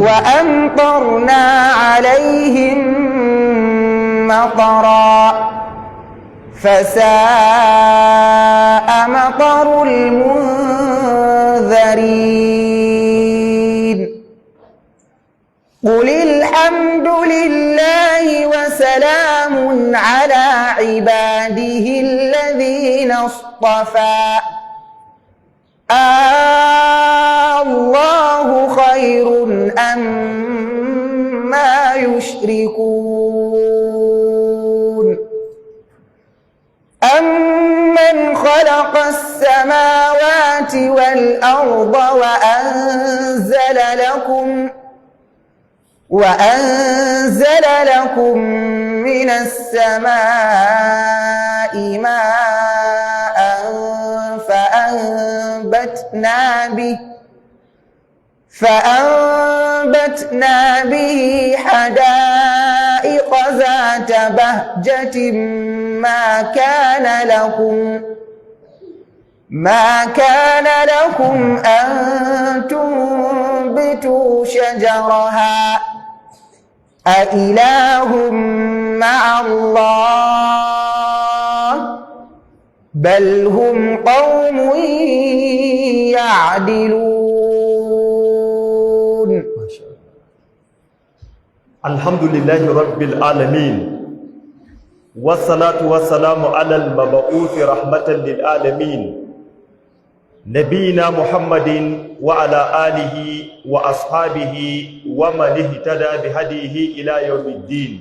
وأمطرنا عليهم مطرا فساء مطر المنذرين. قل الحمد لله وسلام على عباده الذين اصطفى. الله خير أما يشركون. أمن خلق السماوات والأرض وأنزل لكم من السماء ماء فأنبتنا به حدائق ذات بهجة ما كان لكم أن تنبتوا شجرها. أإله مع الله بل هم قوم يعدلون. الحمد لله رب العالمين، والصلاة والسلام على المبعوث رحمة للعالمين، نبينا محمد وعلى آله وأصحابه ومن اهتدى بهديه إلى يوم الدين.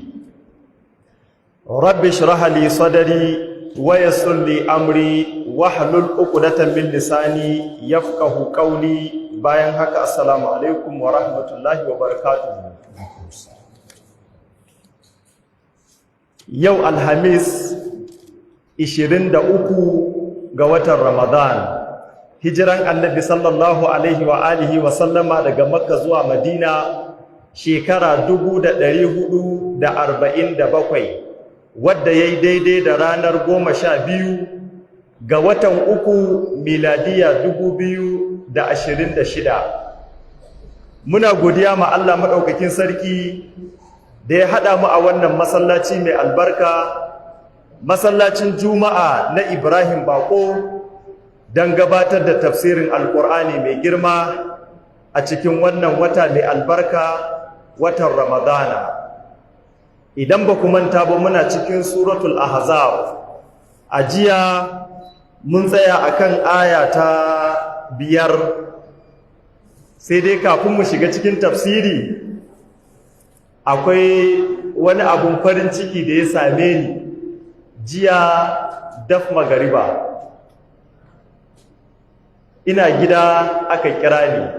رب اشرح لي صدري ويسر لي أمري واحلل عقدة من لساني يفقه قولي. Bayan haka، السلام عليكم ورحمة الله وبركاته. Yau Alhamis، 23 ga watan Ramadan، hijiran Annabi صلى الله عليه وآله وسلم daga Makka zuwa Madina shekara 1447، wadda ya yi daidai da ranar 12 ga watan 3، miladiya 2026. Muna godiya ma Allah Maɗaukakin Sarki da ya haɗa mu a wannan masallaci mai albarka، masallacin Juma'a na Ibrahim Bako، don gabatar da tafsirin Alƙur'ani mai girma a cikin wannan wata mai albarka، watan Ramadana. Idan ba ku manta ba، muna cikin Suratul Ahzab. A jiya mun tsaya akan aya ta 5. Sai dai kafin mu shiga cikin tafsiri، akwai wani abun farin ciki da ya same ni jiya daf magariba. Ina gida aka kira ni،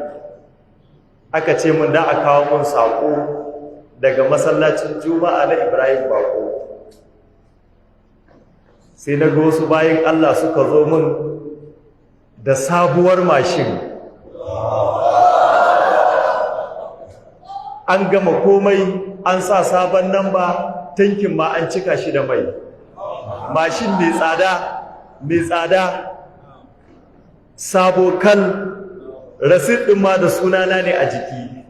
aka ce mun da a kawo mun saƙo daga masallacin Juma'a na Ibrahim Bako. Sai na ga wasu bayin Allah suka zo mun da sabuwar mashin. An gama komai، an sa sabon namba، tankin ma an cika shi da mai. Mashin mai tsada, mai tsada، sabo kal. Rasit ɗin ma da sunana ne a jiki.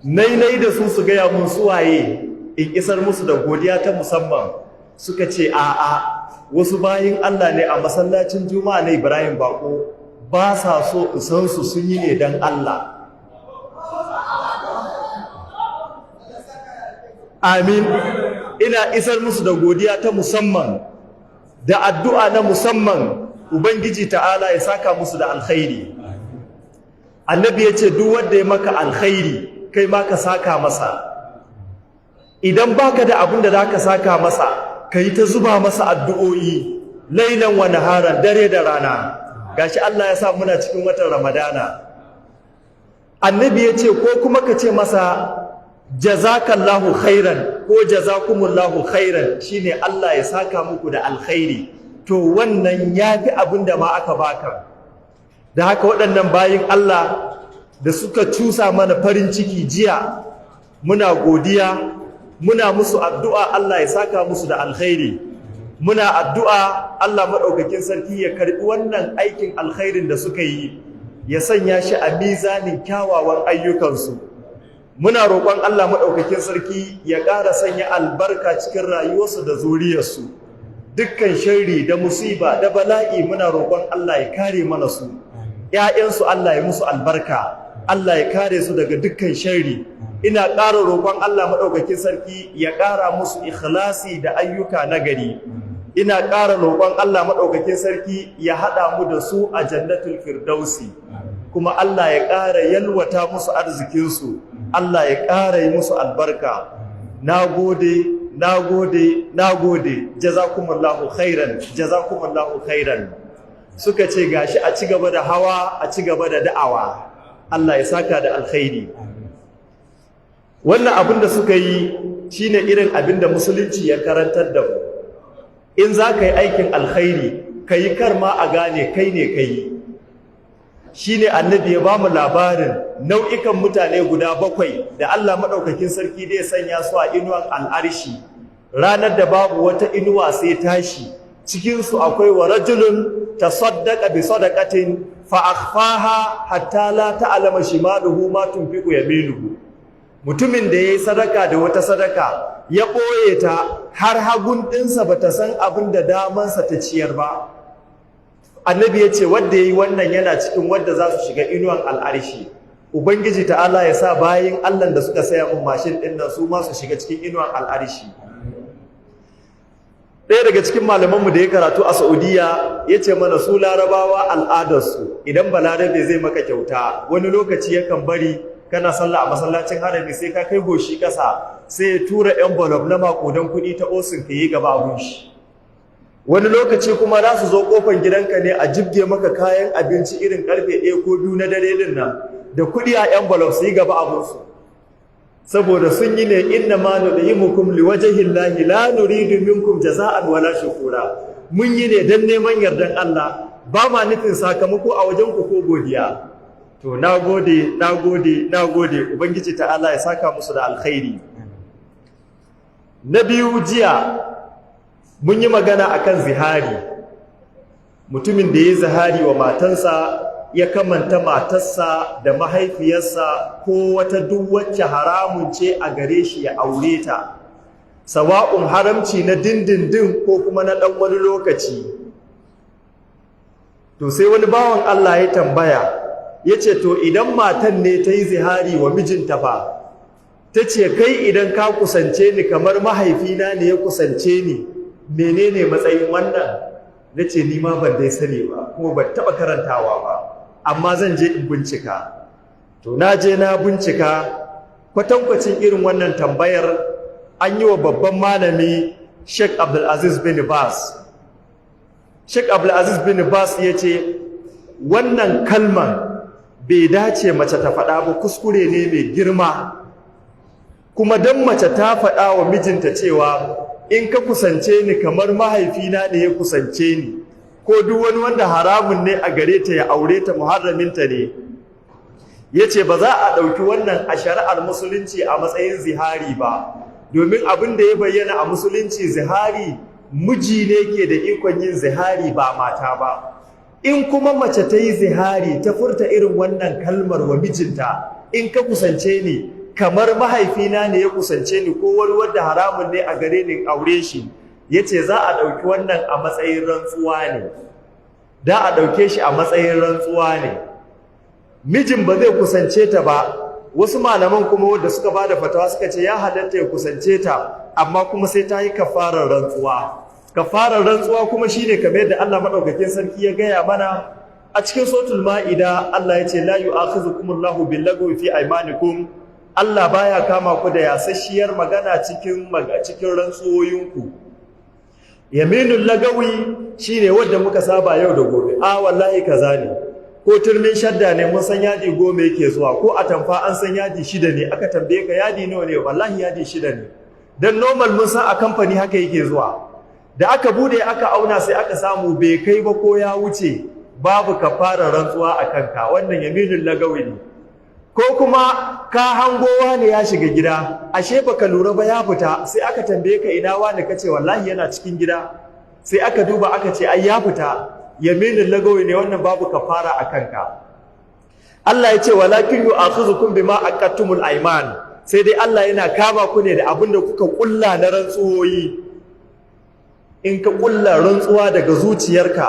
Nai da su su gaya mun suwaye in isar musu da godiya ta musamman. Suka ce a'a، wasu bayin Allah ne a masallacin Juma'a na Ibrahim Bako، ba sa so in san su, sun yi ne don Allah. Amin. Ina isar musu da godiya ta musamman da addu'a na musamman، Ubangiji Ta'ala ya saka musu da alkhairi. Annabi ya ce duk wanda ya maka alkhairi، kai ma ka saka masa. Idan baka da abin da zaka saka masa، kai ta zuba masa addu'o'i ليلا ونهارا، dare da rana. Gashi Allah ya sa muna cikin watan Ramadana. Annabi ya ce ko kuma ka ce masa جزاك الله خيرا ko جزاكم الله خيرا، shine Allah ya saka muku da alkhairi. To wannan yafi abin da ma aka baka. Da haka waɗannan bayin Allah da suka cusa mana farin ciki jiya، muna godiya، muna musu addu'a Allah ya saka musu da alkhairi. Muna addu'a Allah Maɗaukakin Sarki ya karɓi wannan aikin alkhairin da suka yi. Ya sanya shi a mizanin kyawawan ayyukansu. Muna roƙon Allah maɗaukakin sarki ya ƙara sanya albarka cikin rayuwarsu da zuriyarsu. Dukkan sharri da musiba da bala'i, muna roƙon Allah ya kare mana su. ‘Ya'yansu Allah ya musu albarka, Allah ya kare su daga dukkan sharri. Ina ƙara roƙon Allah maɗaukakin sarki ya ƙara musu ikhlasi da ayyuka nagari. Ina ƙara roƙon Allah maɗaukakin sarki ya haɗa mu da su a Jannatul Firdausi, kuma Allah ya ƙara yalwata musu arzikinsu, Allah ya ƙara yi musu albarka. Na gode, na gode, na gode. Jazakumullahu khairan, jazakumullahu khairan. Suka ce gashi, a ci gaba da hawa, a ci gaba da da'awa. Allah ya saka da alkhairi. Wannan abin da suka yi shine irin abin da musulunci ya karantar da mu. In za ka yi aikin alkhairi, ka yi kar ma a gane kai ne ka yi. Shi ne Annabi ya ba mu labarin nau'ikan mutane guda bakwai da Allah maɗaukakin sarki da ya sanya su a inuwan al'arshi ranar da babu wata inuwa sai tashi. Cikinsu akwai wa rajulun tasaddaqa bi sadaqatin fa akhfaha hatta la ta'lama shimaluhu ma tunfiqu yaminuhu. Mutumin da yayi sadaka da wata sadaka, ya ɓoye ta har hagun ɗinsa bata san abin da damansa ta ciyar ba. Annabi ya ce wanda yayi wannan yana cikin wanda za su shiga inuwan al'arshi. Ubangiji Ta'ala ya sa bayin Allah da suka saya mun mashin ɗin nan su ma su shiga cikin inuwan al'arshi. Ɗaya daga cikin malamanmu da ya karatu a Saudiya ya ce mana su Larabawa al'adarsu, idan Balarabe zai maka kyauta, wani lokaci yakan bari kana sallah a masallacin Harami, sai ka kai goshi ƙasa, sai ya tura envelope na maƙudan kuɗi ta osin ka yi gaba abun shi. Wani lokaci kuma za su zo ƙofar gidanka ne a jibge maka kayan abinci irin karfe 1 ko 2 na dare din nan, da kuɗi a envelope, su yi gaba abunsu, saboda sun yi ne inna ma nud'imukum liwajhillahi la nuridu minkum jaza'an wala shukura. Mun yi ne dan neman yardan Allah, ba ma nufin sakamako a wajen ku ko godiya. To, nagode, nagode, nagode. Ubangiji Ta'ala ya saka musu da alkhairi. Na biyu, jiya mun yi magana akan zihari. Mutumin da ya zihari wa matansa, ya kamanta matarsa da mahaifiyarsa ko wata duk wacce haramun ce a gare shi ya aure ta, sawa'un haramci na dindindin ko kuma na ɗan wani lokaci. To, sai wani bawan Allah ya tambaya, ya ce, to, idan matan ne ta yi zihari wa mijinta fa, ta ce, "Kai, idan ka kusance ni kamar mahaifina ne ya kusance ni," menene matsayin wannan? Na ce ni ma ban dai sani ba, kuma ban taɓa karantawa ba, amma zan je in bincika. To, na je na bincika. Kwatankwacin irin wannan tambayar an yi wa babban malami Sheikh Abdulaziz bin Bas. Sheikh Abdulaziz bin Bas ya ce wannan kalman bai dace mace ta faɗa ba, kuskure ne mai girma. Kuma don mace ta faɗa wa mijinta cewa, "In ka kusance ni kamar mahaifina ne ya kusance ni," ko duk wani wanda haramun ne a gare ta ya aure ta, muharraminta ne, ya ce ba za a ɗauki wannan a shari'ar musulunci a matsayin zihari ba, domin abin da ya bayyana a musulunci, zihari miji ne ke da ikon yin zihari, ba mata ba. In kuma mace ta yi zihari, ta furta irin wannan kalmar wa mijinta, "In ka kusance ni kamar mahaifina ne ya kusance ni," ko wani wanda haramun ne a gare ni aure shi, ya ce za a ɗauki wannan a matsayin rantsuwa ne. Da a ɗauke shi a matsayin rantsuwa ne, mijin ba zai kusance ta ba. Wasu malaman kuma wanda suka ba da fatawa suka ce ya halatta ya kusance ta, amma kuma sai ta yi kafarar rantsuwa. Kafarar rantsuwa kuma shine kamar yadda Allah madaukakin sarki ya gaya mana a cikin Suratul Ma'ida. Allah ya ce, la yu'akhizukumullahu billagwi fi aymanikum. Allah baya kama ku da yasasshiyar magana cikin rantsuwoyinku. Yaminul lagawi shine wanda muka saba yau da gobe: "A, wallahi kaza ne," ko "Turmin shadda ne, mun san yadi 10 yake zuwa," ko "Atamfa an san yadi 6 ne." Aka tambaye ka, "Yadi nawa ne?" "Wallahi yadi 6 ne, dan normal mun san a kamfani haka yake zuwa." Da aka bude aka auna, sai aka samu bai kai ba ko ya wuce, babu kafarar rantsuwa a kanka. Wannan yaminul lagawi ne. Ko kuma ka hango wani ya shiga gida, ashe baka lura ba ya fita. Sai aka tambaye ka, "Ina wani?" Kace, "Wallahi yana cikin gida." Sai aka duba, aka ce ai ya fita. Yaminul lagawi ne wannan, babu kafara a kanka. Allah ya ce walakin yu'akhizukum bima aqattumul ayman, sai dai Allah yana kama ku ne da abin da kuka kulla na rantsuwoyi. In ka kulla rantsuwa daga zuciyarka,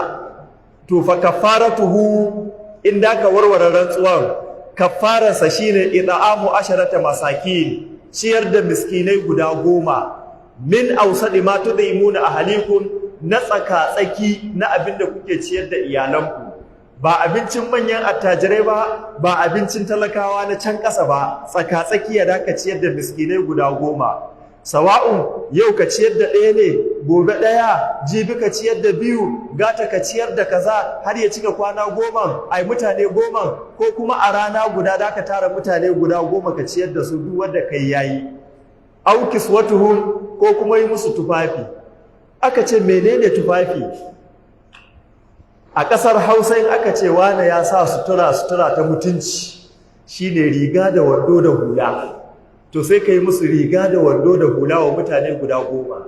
to fa kafaratuhu, in da ka warware rantsuwan, kafararsa shine it'amu asharata masakin, ciyar da miskinai guda 10, min awsadi ma tudimuna ahlikum, na tsaka tsaki na abin da kuke ciyar da iyalanku. Ba abincin manyan attajirai ba, ba abincin talakawa na can ƙasa ba, tsaka tsakiya da ka ciyar da miskinai guda 10. Sawa'un yau ka ciyar da ɗaya ne, gobe ɗaya, jibi ka ciyar da 2, gata ka ciyar da kaza, har ya cika kwana 10, ai mutane 10, ko kuma a rana guda da ka tara mutane guda 10 ka ciyar da su, duk wanda kai yayi. Au kiswatuhum, ko kuma yi musu tufafi. Aka ce menene tufafi? A ƙasar Hausa in aka ce wane ya sa sutura, sutura ta mutunci, shine riga da wando da hula. To sai ka yi musu riga da wando da hula wa mutane guda 10.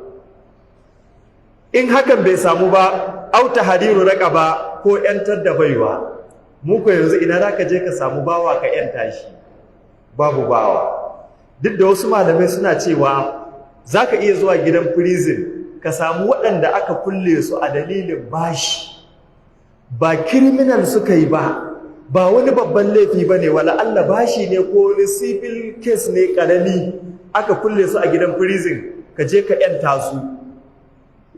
In hakan bai samu ba, auta hariru raqaba, ko yantar da baiwa. Mu ko yanzu ina za ka je ka samu bawa ka yanta shi? Babu bawa. Duk da wasu malamai suna cewa za ka iya zuwa gidan prison ka samu waɗanda aka kulle su a dalilin bashi, ba criminal suka yi ba, ba wani babban laifi ba ne, wala Allah bashi ne ko wani civil case ne ƙarami, aka kulle su a gidan prison, ka je ka yanta su.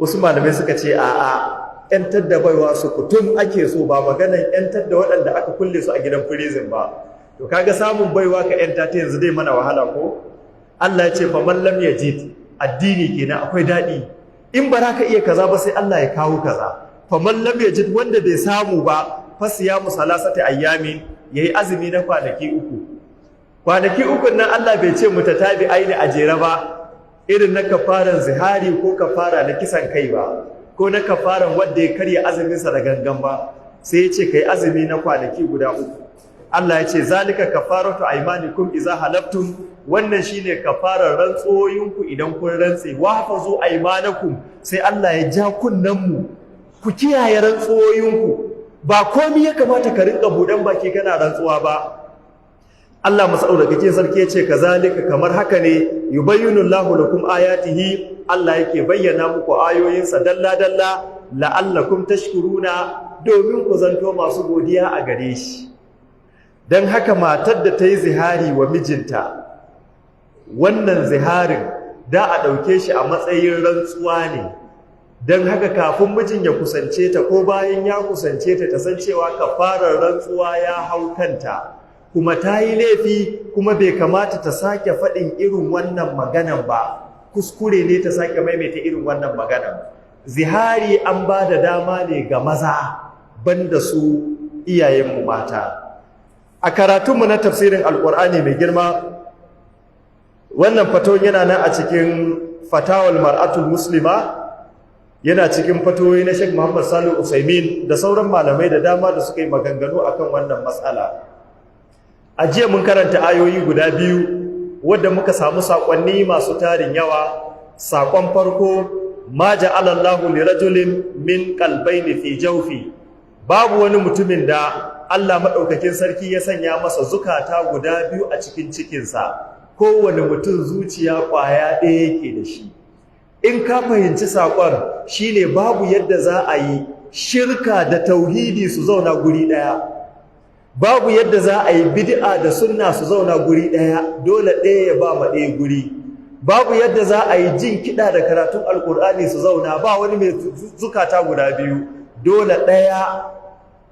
Wasu malamai suka ce a'a, yantar da baiwa su kutum ake so, ba maganan yantar da waɗanda aka kulle su a gidan prison ba. To kaga samun baiwa ka yanta ta yanzu dai mana wahala ko? Allah ya ce fa man lam yajid, addini kenan akwai daɗi. In ba za ka iya kaza ba, sai Allah ya kawo kaza. Fa man lam yajid, wanda bai samu ba, fasiyamu salasati ayyamin, yayi azumi na kwanaki 3. Kwanaki 3 nan Allah bai ce mutatabi aini a jere ba, irin na kafaran zihari ko kafara na kisan kai ba, ko na kafaran wanda ya karya azumin sa da gangan ba, sai ya ce kai azumi na kwanaki guda 3. Allah ya ce zalika kafaratu aymanikum iza halaftum, wannan shine kafarar rantsoyinku idan kun rantse. Wahfazu aymanakum, sai Allah ya ja kunnan mu, ku kiyaye rantsoyinku. Ba komai ya kamata ka rinka budan baki kana rantsuwa ba. Allah masaudakakin sarki ya ce kazalika, kamar haka ne, yubayyinu Allahu lakum ayatihi, Allah yake bayyana muku ayoyinsa dalla dalla, la'allakum tashkuruna, domin ku zanto masu godiya a gare shi. Dan haka matar da ta yi zihari wa mijinta, wannan ziharin da a ɗauke shi a matsayin rantsuwa ne. Don haka kafin mijin ya kusance ta ko bayan ya kusance ta, ta san cewa kafarar rantsuwa ya hau kanta, kuma ta yi laifi, kuma bai kamata ta sake faɗin irin wannan maganan ba. Kuskure ne ta sake maimaita irin wannan maganan. Zihari an ba da dama ne ga maza, banda su iyayenmu mata. A karatunmu na tafsirin Alƙur'ani mai girma, wannan faton yana nan a cikin Fatawal Mar'atul Muslima, yana cikin fatoyi na Sheikh Muhammad Salih Usaimin da sauran malamai da dama da suka yi maganganu akan wannan matsala. A jiya mun karanta ayoyi guda 2 wadda muka samu sakonni masu tarin yawa. Sakon farko, ma ja'ala Allahu li rajulin min qalbayni fi jawfi, babu wani mutumin da Allah madaukakin sarki ya sanya masa zukata guda 2 a cikin cikinsa. Kowane mutum zuciya kwaya ɗaya yake da shi. In ka fahimci saƙon, shine babu yadda za a yi shirka da tauhidi su zauna guri ɗaya, babu yadda za a yi bid'a da sunna su zauna guri ɗaya, dole ɗaya ya ba ma ɗaya guri. Babu yadda za a yi jin kiɗa da karatun Alƙur'ani su zauna, ba wani mai zukata guda 2, dole ɗaya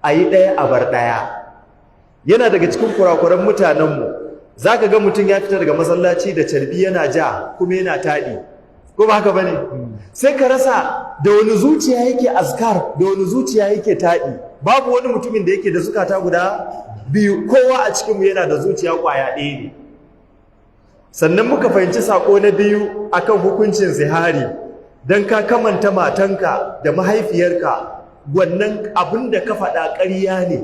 a yi, ɗaya a bar ɗaya. Yana daga cikin kurakuran mutanenmu, za ka ga mutum ya fita daga masallaci da carbi yana ja kuma yana taɗi, ko ba haka bane? Sai ka rasa da wani zuciya yake azkar, da wani zuciya yake taɗi. Babu wani mutumin da yake da zukata guda 2, kowa a cikinmu yana da zuciya ƙwaya ɗaya ne. Sannan muka fahimci sako na biyu akan hukuncin zihari. Dan ka kamanta matanka da mahaifiyarka, wannan abin da ka faɗa ƙarya ne,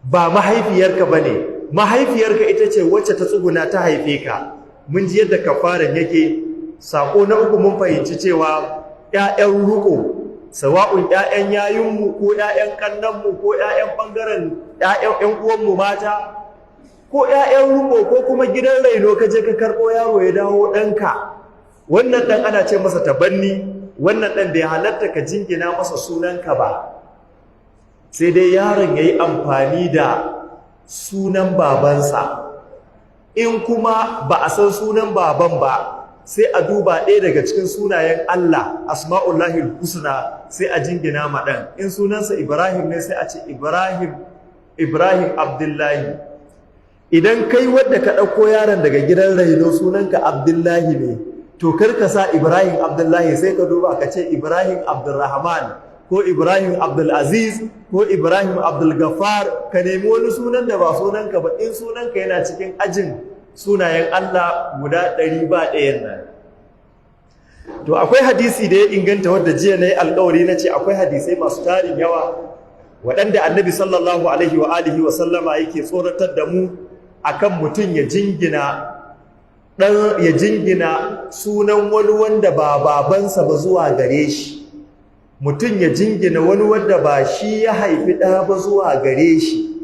ba mahaifiyarka bane. Mahaifiyarka ita ce wacce ta tsuguna ta haife ka. Mun ji yadda kafaran yake. Sako na uku, mun fahimci cewa ƴaƴan ruko, sawa'un ƴaƴan yayinmu ko ƴaƴan kannanmu ko ƴaƴan ɓangaren ƴaƴan uwanmu mata ko ƴaƴan ruko ko kuma gidan raino ka je ka karɓo yaro ya dawo ɗanka. Wannan ɗan ana ce masa tabanni. Wannan ɗan bai halatta ka jingina masa sunanka ba, sai dai yaron ya yi amfani da sunan babansa. In kuma ba a san sunan baban ba, sai a duba ɗaya daga cikin sunayen Allah, asma'ullahi husna, sai a jingina ma ɗan. In sunansa Ibrahim ne, sai a ce Ibrahim, Ibrahim Abdullahi. Idan kai wadda ka ɗauko yaron daga gidan raino sunanka Abdullahi ne, to kar ka sa Ibrahim Abdullahi, sai ka duba ka ce Ibrahim Abdulrahman ko Ibrahim Abdulaziz ko Ibrahim Abdulgafar. Ka nemi wani sunan da ba sunanka ba, in sunanka yana cikin ajin sunayen Allah guda ɗari ba ɗayan nan. To akwai hadisi da ya inganta, wadda jiya na yi alkawari na ce akwai hadisai masu tarin yawa waɗanda Annabi sallallahu alaihi wa alihi wa sallama yake tsoratar da mu akan mutum ya jingina dan ya jingina sunan wani wanda ba babansa ba zuwa gare shi, mutum ya jingina wani wanda ba shi ya haifi ɗa ba zuwa gare shi,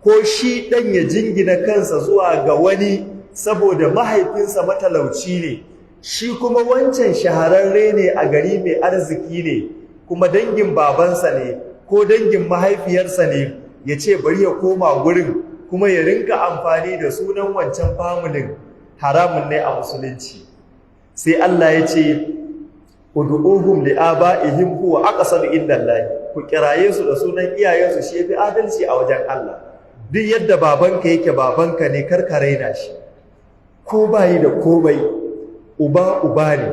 ko shi ɗan ya jingina kansa zuwa ga wani saboda mahaifinsa matalauci ne, shi kuma wancan shahararre ne a gari, mai arziki ne, kuma dangin babansa ne ko dangin mahaifiyarsa ne, ya ce bari ya koma gurin kuma ya rinka amfani da sunan wancan familin. Haramun ne a musulunci. Sai Allah ya ce, "Ud'uhum li aba'ihim huwa aqsatu indallahi." Ku kiraye su da sunan iyayensu, shi yafi adalci a wajen Allah. Duk yadda babanka yake, babanka ne, kar ka raina shi. Ko bayi da komai, uba uba ne.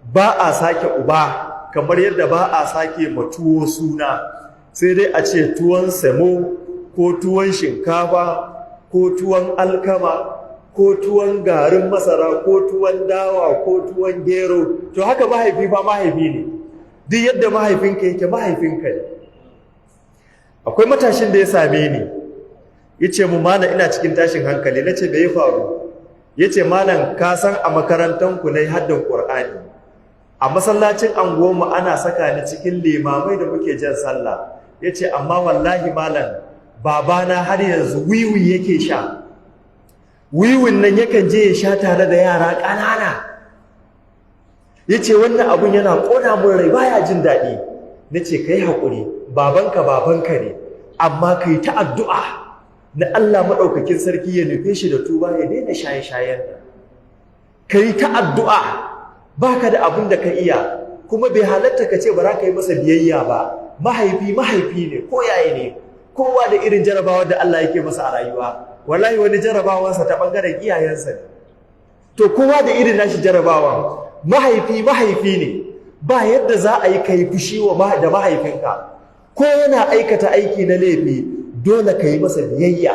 Ba a sake uba, kamar yadda ba a sake ma tuwo suna, sai dai a ce tuwon semo ko tuwon shinkafa ko tuwon alkama ko tuwon garin masara ko tuwon dawa ko tuwon gero. To haka mahaifi fa mahaifi ne. Duk yadda mahaifinka yake, mahaifinka ne. Akwai matashin da ya same ni, ya ce mu, "Malam, ina cikin tashin hankali." Na ce, "Me ya faru?" Ya ce, "Malam, ka san a makarantanku na yi haddan Ƙur'ani. A masallacin anguwanmu ana saka ni cikin limamai da muke jan sallah." Ya ce, "Amma wallahi malam, babana har yanzu wiwi yake sha. Wiwin nan yakan je ya sha tare da yara ƙanana." Ya ce, "Wannan abun yana ƙona mun rai, baya jin daɗi." Na ce, "Ka yi haƙuri, babanka babanka ne, amma ka yi ta addu'a na Allah maɗaukakin sarki ya nufe shi da tuba, ya daina shaye-shayen nan. Ka yi ta addu'a, ba ka da abin da ka iya, kuma bai halatta ka ce ba za ka yi masa biyayya ba. Mahaifi mahaifi ne, ko yaya ne. Kowa da irin jarabawa da Allah yake masa a rayuwa. Wallahi wani jarabawansa ta ɓangaren iyayensa ne. To kowa da irin nashi jarabawa. Mahaifi mahaifi ne. Ba yadda za a yi kai fushi da mahaifinka. Ko yana aikata aiki na laifi, dole ka yi masa biyayya,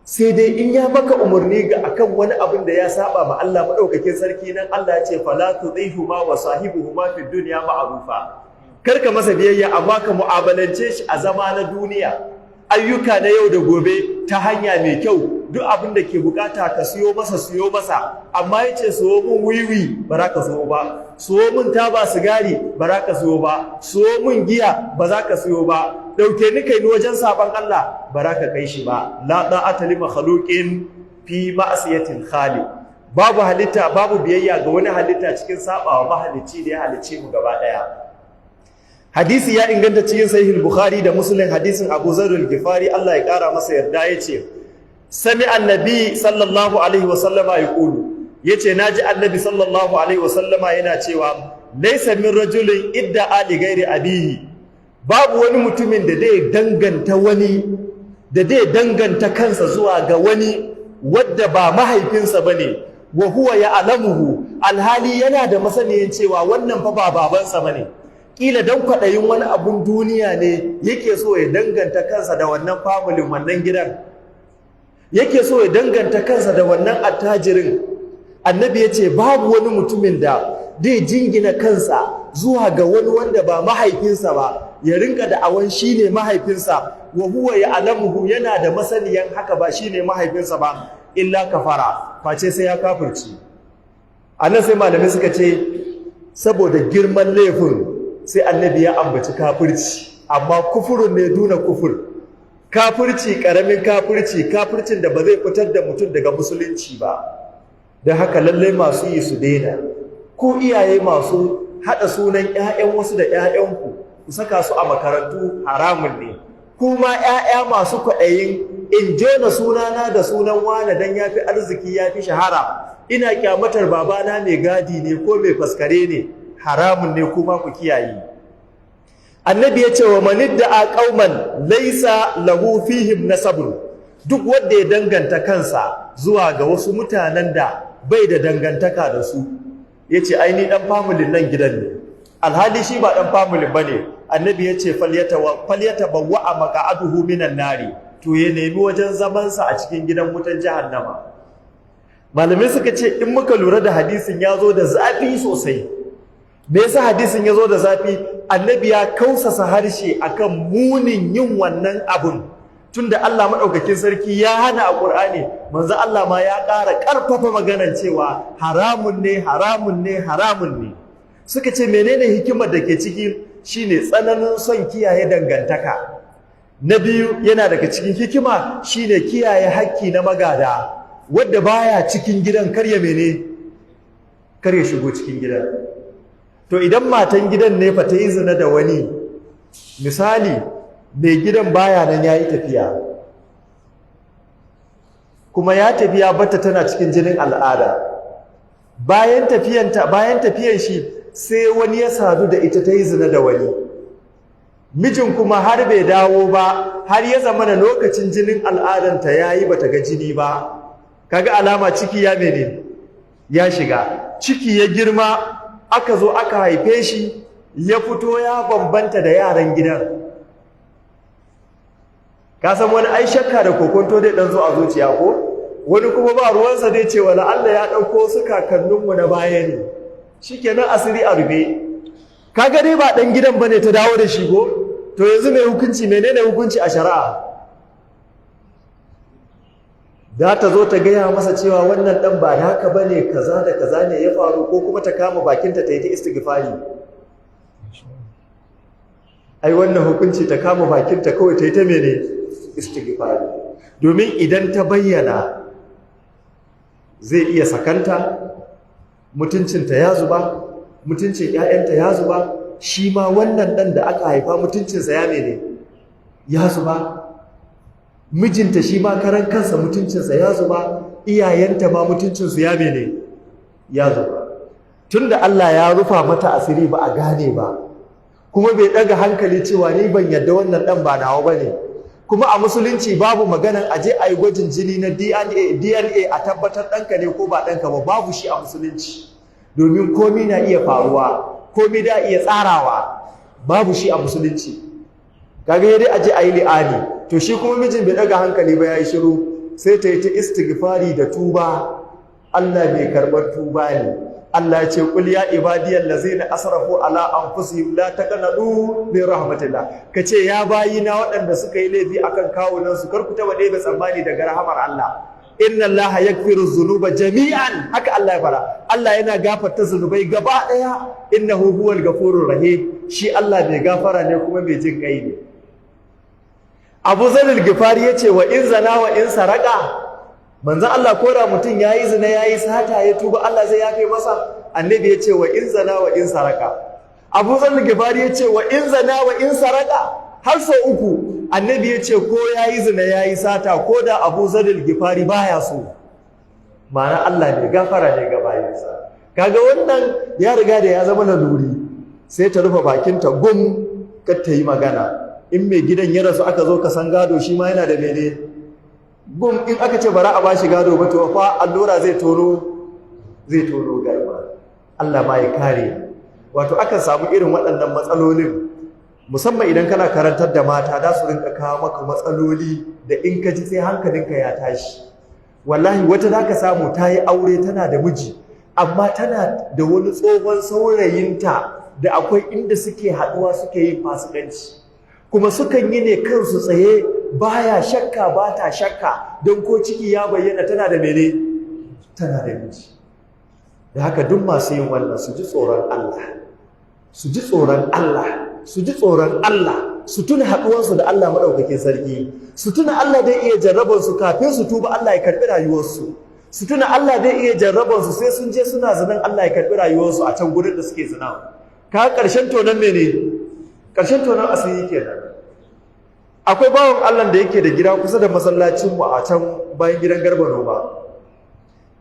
sai dai in ya maka umarni ga akan wani abin da ya saba ma Allah madaukakin sarki. Nan Allah ya ce, "Fala tudihuma wa sahibuhuma fid dunya ma'rufa." Kar ka masa biyayya, amma ka mu'amalance shi a zama na duniya, ayyuka na yau da gobe, ta hanya mai kyau. Duk abin da ke bukata ka siyo masa, siyo masa. Amma yace, "Siyo mun wiwi," ba za ka siyo ba. "Siyo mun taba sigari," ba za ka siyo ba. "Siyo mun giya," ba za ka siyo ba. "Dauke ni, kai ni wajen saban Allah," ba za ka kai shi ba. La da'ata li makhluqin fi ma'siyatil khaliq. Babu halitta, babu biyayya ga wani halitta cikin sabawa mahalicci da ya halicce mu gaba daya. Hadisi ya inganta cikin Sahih Bukhari da Muslim, hadisin Abu Dharr al-Ghifari, Allah ya kara masa yarda, yace, "Sami annabi sallallahu alaihi wa sallama yaqulu," yace, "Naji Annabi sallallahu alaihi wa sallama yana cewa, laysa min rajulin idda li ghairi abihi." Babu wani mutumin da zai danganta wani, da zai danganta kansa zuwa ga wani wadda ba mahaifinsa bane, wa huwa ya'lamuhu, alhali yana da masaniyan cewa wannan fa ba babansa bane. Kila dan kwaɗayin wani abun duniya ne yake so ya danganta kansa da wannan familin, wannan gidan yake so ya danganta kansa da wannan attajirin. Annabi ya ce babu wani mutumin da zai jingina kansa zuwa ga wani wanda ba mahaifinsa ba, ya rinka da awan shi ne mahaifinsa, wa huwa ya'lamuhu, yana da masaniyan haka ba shi ne mahaifinsa ba, illa kafara, face sai ya kafirci. Anan sai malamai suka ce saboda girman laifin sai Annabi ya ambaci kafirci, amma kufurun ne duna kufur. Kafirci karamin kafirci, kafircin da ba zai fitar da mutum daga musulunci ba. Don haka lallai masu yi su daina. Ku iyaye masu haɗa sunan 'ya'yan wasu da 'ya'yanku ku saka su a makarantu, haramun ne. Kuma 'ya'ya masu kwaɗayin in jona sunana da sunan wane don ya fi arziki, ya fi shahara, ina kyamatar babana mai gadi ne ko mai faskare ne, haramun ne, kuma ku kiyaye. Annabi ya ce wa manidda qauman laysa lahu fihim nasabun, duk wanda ya danganta kansa zuwa ga wasu mutanen da bai da dangantaka da su, yace ai ni dan familin nan gidan ne, alhali shi ba dan familin bane. Annabi ya ce falyatabawwa maq'aduhu minan nari, to ya nemi wajen zaman sa a cikin gidan wutan jahannama. Malamai suka ce in muka lura da hadisin, ya zo da zafi sosai. Me yasa hadisin ya zo da zafi? Annabi ya kausasa harshe akan munin yin wannan abun. Tunda Allah madaukakin sarki ya hana a Qur'ani, manzo Allah ma ya ƙara ƙarfafa maganar cewa haramun ne, haramun ne, haramun ne. Suka ce menene hikimar da ke ciki? Shine tsananin son kiyaye dangantaka. Na biyu, yana daga cikin hikima shine kiyaye hakki na magada, wanda baya cikin gidan kar ya mene, kar ya shigo cikin gidan. To idan matan gidan ne fa ta yi zina da wani, misali mai gidan baya nan, yayi tafiya, kuma ya tafi ya bata tana cikin jinin al'ada. Bayan tafiyanta, bayan tafiyan shi, sai wani ya sadu da ita, ta yi zina da wani. Mijin kuma har bai dawo ba, har ya zama da lokacin jinin al'adanta yayi, bata ga jini ba. Kaga alama ciki ya mene, ya shiga ciki, ya girma, aka zo aka haife shi, ya fito ya bambanta da yaran gidan. Ka san wani ai shakka da kokonto dai dan zo a zuciya ko? Wani kuma ba ruwansa, dai ce wala Allah ya dauko su kakanninmu na baya ne, shikenan asiri a rufe. Kaga dai ba dan gidan bane ta dawo da shi ko? To yanzu mai hukunci, menene hukunci a shari'a? Da ta zo ta gaya masa cewa wannan dan ba naka bane, kaza da kaza ne ya faru, ko kuma ta kama bakinta ta yi ta istighfari? Ai wannan hukunci, ta kama bakinta kawai ta yi ta mene, istighfari. Domin idan ta bayyana, zai iya sakanta, mutuncinta ya zuba, mutuncin ƴaƴanta ya zuba, shi ma wannan dan da aka haifa mutuncinsa ya mene, ya zuba, mijinta shi ma karan kansa mutuncinsa ya zuba, iyayenta ma mutuncinsu ya mene, ya zuba. Tunda Allah ya rufa mata asiri ba a gane ba, kuma bai daga hankali cewa ni ban yadda wannan dan ba nawa bane. Kuma a musulunci babu maganan aje a yi gwajin jini na DNA, DNA a tabbatar ɗanka ne ko ba ɗanka ba, babu shi a musulunci. Domin komi na iya faruwa, komi da iya tsarawa, babu shi a musulunci. Kaga dai aje a yi li'ani. To shi kuma mijin bai daga hankali ba, ya yi shiru, sai ta yi ta istighfari da tuba. Allah mai karɓar tuba ne. Allah ya ce qul ya ibadiyal ladzina asrafu ala anfusihim la taqnatu min rahmatillah. Kace ya bayina waɗanda suka yi laifi akan kawunan su, kar ku taba ɗebe tsammani daga rahamar Allah. Inna Allaha yaghfiru dhunuba jami'an, haka Allah ya fara. Allah yana gafarta zunubai gaba ɗaya. Innahu huwal ghafurur rahim, shi Allah mai gafara ne kuma mai jin kai ne. Abu Zaril Gifari yace wa in zana wa in saraka, manzon Allah, ko da mutum yayi zina, yayi sata, ya tuba, Allah zai yafe masa. Annabi yace wa in zana wa in saraka. Abu Zaril Gifari yace wa in zana wa in saraka, har sau uku. Annabi yace ko yayi zina, yayi sata, ko da Abu Zaril Gifari baya so. Ma'ana Allah ne gafara ne ga bayinsa. Kaga wannan ya riga da ya zama laluri, sai ta rufe bakinta gum, kar ta yi magana. In mai gidan ya rasu, aka zo ka san gado, shi ma yana da mene, gum. In aka ce bara a bashi gado ba, to fa allura zai tono garma. Allah ma ya kare. Wato akan samu irin waɗannan matsalolin, musamman idan kana karantar da mata, za su rinka kawo maka matsaloli da in ka ji sai hankalinka ya tashi. Wallahi wata za ka samu ta yi aure, tana da miji, amma tana da wani tsohon saurayinta da akwai inda suke haɗuwa suke yin fasikanci, kuma sukan yi ne kansu tsaye, baya shakka, ba ta shakka, don ko ciki ya bayyana tana da mene, tana da miji. Da haka duk masu yin wannan su ji tsoron Allah, su ji tsoron Allah, su ji tsoron Allah. Su tuna haɗuwarsu da Allah maɗaukakin sarki, su tuna Allah zai iya jarrabar su kafin su tuba, Allah ya karɓi rayuwarsu. Su tuna Allah zai iya jarrabar su sai sun je suna zinan, Allah ya karɓi rayuwarsu a can gurin da suke zina. Ka ƙarshen tonon mene? Ƙarshen tonon asiri kenan. Akwai bawan Allah da yake da gida kusa da masallacinmu a can bayan gidan Garba Noma.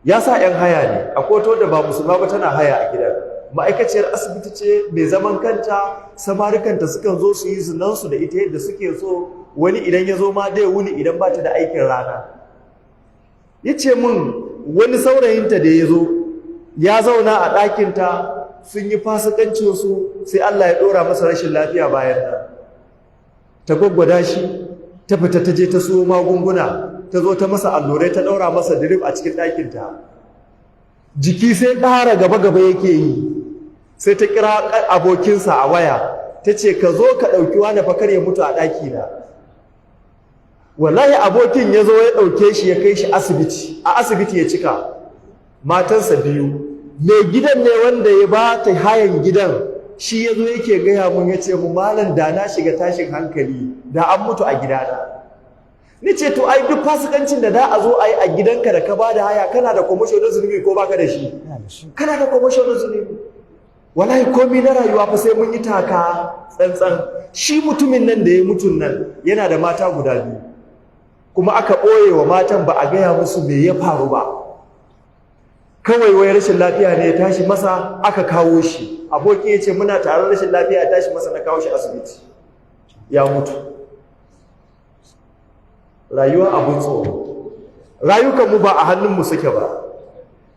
Ya sa 'yan haya ne. Akwai wata da ba musulma ba tana haya a gidan, ma'aikaciyar asibiti ce mai zaman kanta. Samarikanta sukan zo su yi zinansu da ita yadda suke so. Wani idan ya zo ma dai wuni idan ba ta da aikin rana. Ya ce min wani saurayinta da ya zo ya zauna a ɗakinta, sun yi fasikancinsu, sai Allah ya ɗora masa rashin lafiya. Bayan nan ta gwaggwada shi, ta fita, ta je ta siyo magunguna, ta zo ta masa allurai, ta ɗaura masa drip a cikin ɗakinta. Jiki sai ƙara gaba-gaba yake yi. Sai ta kira abokinsa a waya, ta ce, "Ka zo ka ɗauki wani fa, kar ya mutu a ɗakina." Wallahi abokin ya zo ya ɗauke shi, ya kai shi asibiti. A asibiti ya cika. Matansa biyu. Mai gidan ne wanda ya ba ta hayan gidan, shi ya zo yake gaya mun, ya ce mu, "Malam, da na shiga tashin hankali, da an mutu a gidana." Ni ce, "To ai duk fasikancin da da a zo a yi a gidanka da ka ba da haya, kana da kwamasho na zunubi ko baka da shi? Kana da kwamasho na zunubi." Wallahi komai na rayuwa fa sai mun yi taka tsantsan. Shi mutumin nan da ya mutun nan yana da mata guda biyu, kuma aka ɓoye wa matan, ba a gaya musu me ya faru ba. Kawai wai rashin lafiya ne ya tashi masa aka kawo shi. Abokin ya ce, "Muna tare, rashin lafiya ya tashi masa, na kawo shi asibiti, ya mutu." Rayuwa abun tsoro. Rayukanmu ba a hannunmu suke ba.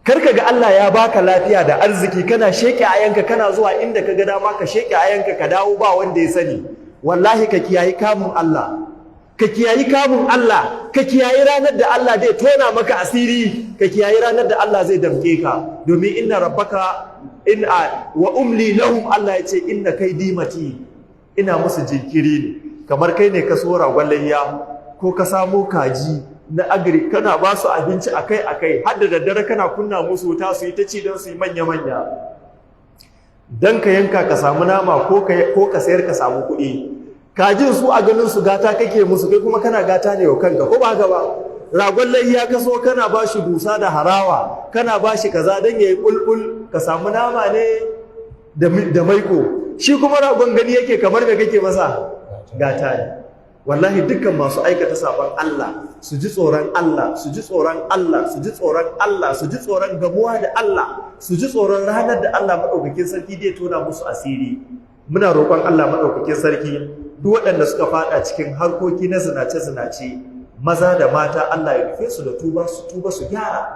Kar ka ga Allah ya baka lafiya da arziki, kana sheke ayanka, kana zuwa inda ka ga dama, ka sheke ayanka, ka dawo ba wanda ya sani. Wallahi ka kiyayi kamun Allah, ka kiyayi kamun Allah, ka kiyayi ranar da Allah zai tona maka asiri, ka kiyayi ranar da Allah zai damke ka. Domin inna rabbaka in wa umli lahum. Allah ya ce, inna kaidi mati, ina musu jinkiri ne. Kamar kai ne ka so ragon layya ko ka samo kaji na agric, kana ba su abinci akai-akai, har da daddare kana kunna musu wuta su yi ta ci don su yi manya-manya, don ka yanka ka samu nama ko ka sayar ka samu kuɗi. Kajin su a ganin su gata kake musu, kai kuma kana gata ne wa kanka, ko ba haka ba? Ragon layya ka so, kana ba shi dusa da harawa, kana ba shi kaza don ya yi ƙulƙul, ka samu nama ne da maiko. Shi kuma ragon gani yake kamar me kake masa? Gata ne. Wallahi dukkan masu aikata sabon Allah su ji tsoron Allah, su ji tsoron Allah, su ji tsoron Allah, su ji tsoron gamuwa da Allah, su ji tsoron ranar da Allah maɗaukakin sarki zai tona musu asiri. Muna roƙon Allah maɗaukakin sarki, duk waɗanda suka faɗa cikin harkoki na zinace-zinace, maza da mata, Allah ya rufe su da tuba, su tuba su gyara.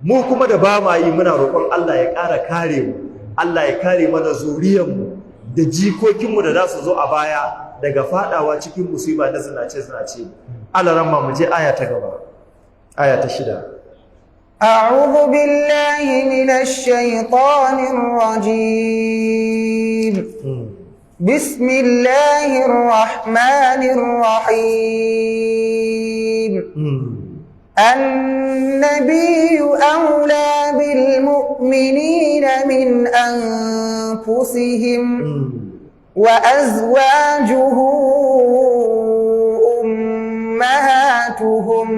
Mu kuma da ba ma yi, muna roƙon Allah ya ƙara kare mu. Allah ya kare mana zuriyarmu da jikokinmu da za su zo a baya daga fadawa cikin musiba na zinace-zinace. Alaramma, mu je aya ta gaba, aya ta 6. أعوذ بالله من الشيطان الرجيم. بسم الله الرحمن الرحيم. النبي أولى بالمؤمنين من أنفسهم، وأزواجه أمهاتهم،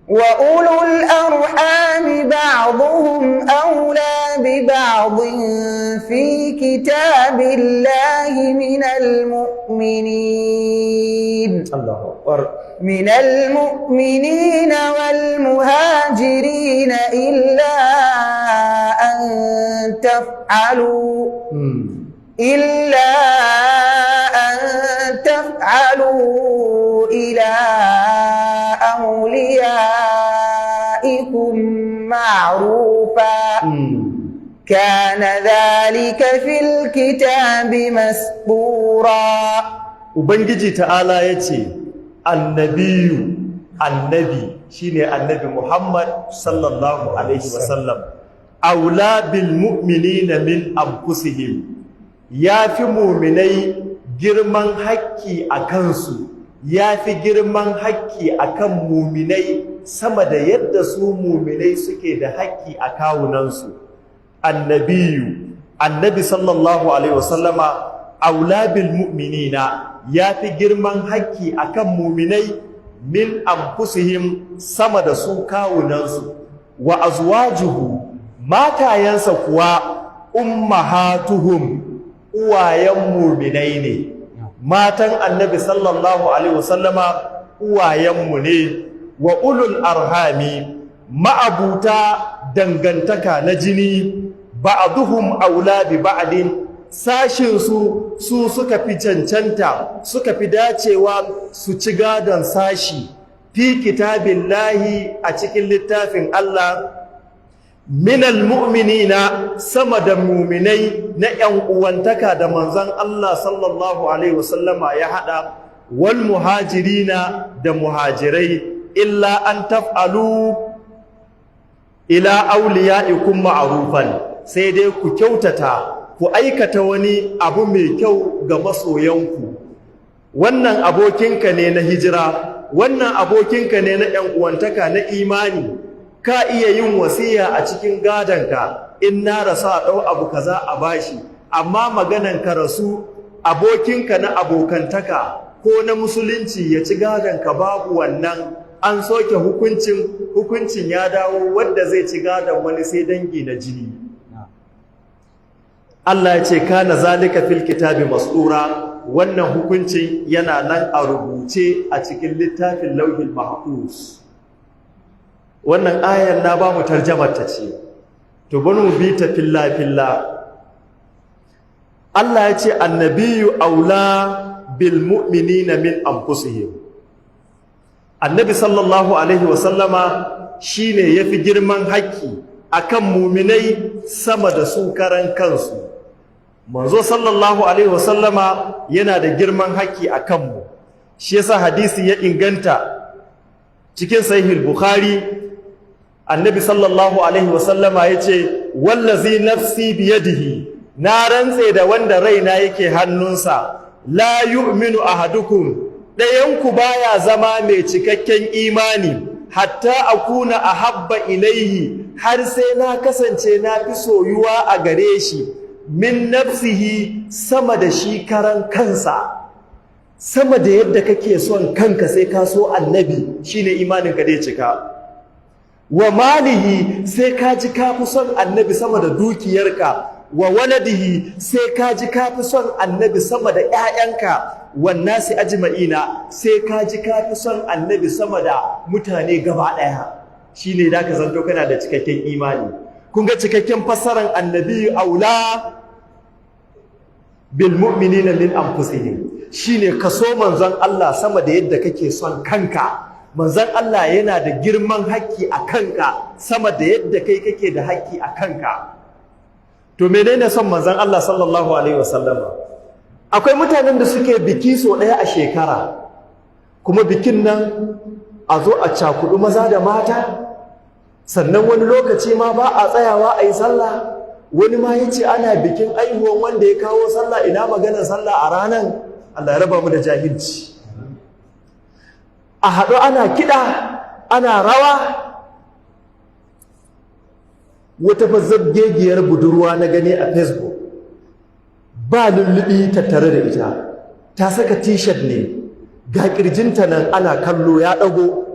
وأولو الأرحام بعضهم أولى ببعض في كتاب الله من المؤمنين Allahu akbar. من المؤمنين والمهاجرين إلا أن تفعلوا إلى أوليائكم معروفا، كان ذلك في الكتاب مسطورا. Ubangiji ta'ala ya ce, annabiyu, annabi shine Annabi Muhammad sallallahu alaihi wasallam, aula bil mu'minina min anfusihim, ya fi muminai girman hakki a kansu, ya fi girman hakki a kan muminai sama da yadda su muminai suke da hakki a kawunansu. Annabiyu, Annabi sallallahu alaihi wasallama, aula bil mu'minina, yafi girman haƙƙi akan mu'minai, min anfusihim, sama da su kawunansu. Wa azwajuhu, matayensa kuwa, ummahatuhum, uwayen mu'minai ne. Matan Annabi sallallahu alaihi wasallama uwayenmu ne. Wa ulul arhami, ma'abuta dangantaka na jini, ba'duhum aula bi ba'din, sashin su su suka fi cancanta, suka fi dacewa su ci gadon sashi, fi kitabillahi, a cikin littafin Allah, minal mu'minina, sama da muminai na ‘yan uwantaka da manzon Allah sallallahu alaihi wasallama ya haɗa, wal muhajirina, da muhajirai, illa an taf'alu ila awliyaikum ma'rufan, sai dai ku kyautata, ku aikata wani abu mai kyau ga masoyanku. Wannan abokinka ne na hijira, wannan abokinka ne na ‘yan uwantaka na imani. Ka iya yin wasiya a cikin gadonka, in na rasu a ɗau abu kaza a bashi. Amma maganan ka rasu abokinka na abokantaka ko na musulunci ya ci gadonka, babu wannan. An soke hukuncin. Hukuncin ya dawo, wanda zai ci gadon wani sai dangi na jini. Allah ya ce kana zalika fil kitabi masdura. Wannan hukuncin yana nan a rubuce a cikin littafin Lauhil Mahfuz. Wannan ayar na ba mu tarjamar ta ce, to bari mu bi ta filla filla. Allah ya ce annabiyyu aula bil mu'minina min anfusihim. Annabi sallallahu alaihi wasallama shine yafi girman haƙƙi akan muminai sama da su karan kansu. Manzo sallallahu alaihi wasallama yana da girman haƙƙi akan mu. Shi yasa hadisi ya inganta cikin Sahih Bukhari, Annabi sallallahu alaihi wasallama yace: "Wallazi nafsi biyadihi, na rantse da wanda raina yake hannunsa, la yu'minu ahadukum, ɗayanku baya zama mai cikakken imani, hatta akuna ahabba ilaihi, har sai na kasance na fi soyuwa a gare shi, min nafsihi, sama da shi karan kansa." Sama da yadda kake son kanka, sai ka so Annabi, shine imanin ka dai cika. Wa malihi, sai ka ji ka fi son Annabi sama da dukiyarka. Wa waladihi, sai ka ji ka fi son Annabi sama da ƴaƴanka. Wan nasi ajma'ina, sai ka ji ka fi son Annabi sama da mutane gaba ɗaya, shine da ka zanto kana da cikakken imani. Kun ga cikakken fassaran annabi aula bil mu'minina min anfusihim, shine kaso manzon Allah sama da yadda kake son kanka. Manzon Allah yana da girman haƙƙi a kanka sama da yadda kai kake da haƙƙi a kanka. To menene son manzon Allah sallallahu alaihi wasallama? Akwai mutanen da suke biki so ɗaya a shekara, kuma bikin nan a zo a cakudu maza da mata, sannan wani lokaci ma ba a tsayawa a yi sallah. Wani ma ya ce ana bikin aihuwan wanda ya kawo sallah. Ina maganar sallah a ranan? Allah ya raba mu da jahilci. A haɗu ana kiɗa, ana rawa. Wata fazzabgegiyar budurwa na gani a Facebook, ba lullubi tattare da ita, ta saka T-shirt ne, ga ƙirjinta nan ana kallo ya ɗago,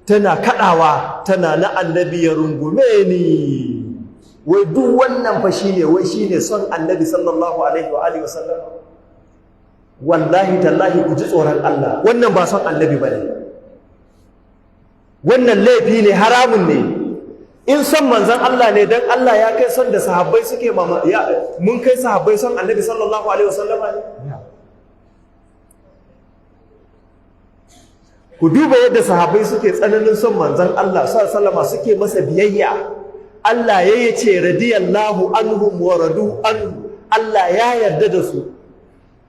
tana kaɗawa, tana na Annabi ya rungume ni. Wai duk wannan fa shine, wai shine son Annabi sallallahu alaihi wa alihi wasallam. Wallahi tallahi, ku ji tsoron Allah. Wannan ba son Annabi bane, wannan laifi ne, haramun ne. In son manzon Allah ne, dan Allah ya kai son da sahabbai suke mama ya mun kai sahabbai son Annabi sallallahu alaihi wasallam ne? Ku duba yadda sahabbai suke tsananin son manzon Allah sallallahu alaihi, suke masa biyayya. Allah ya ce radiyallahu anhum wa radu anhu. Allah ya yarda da su.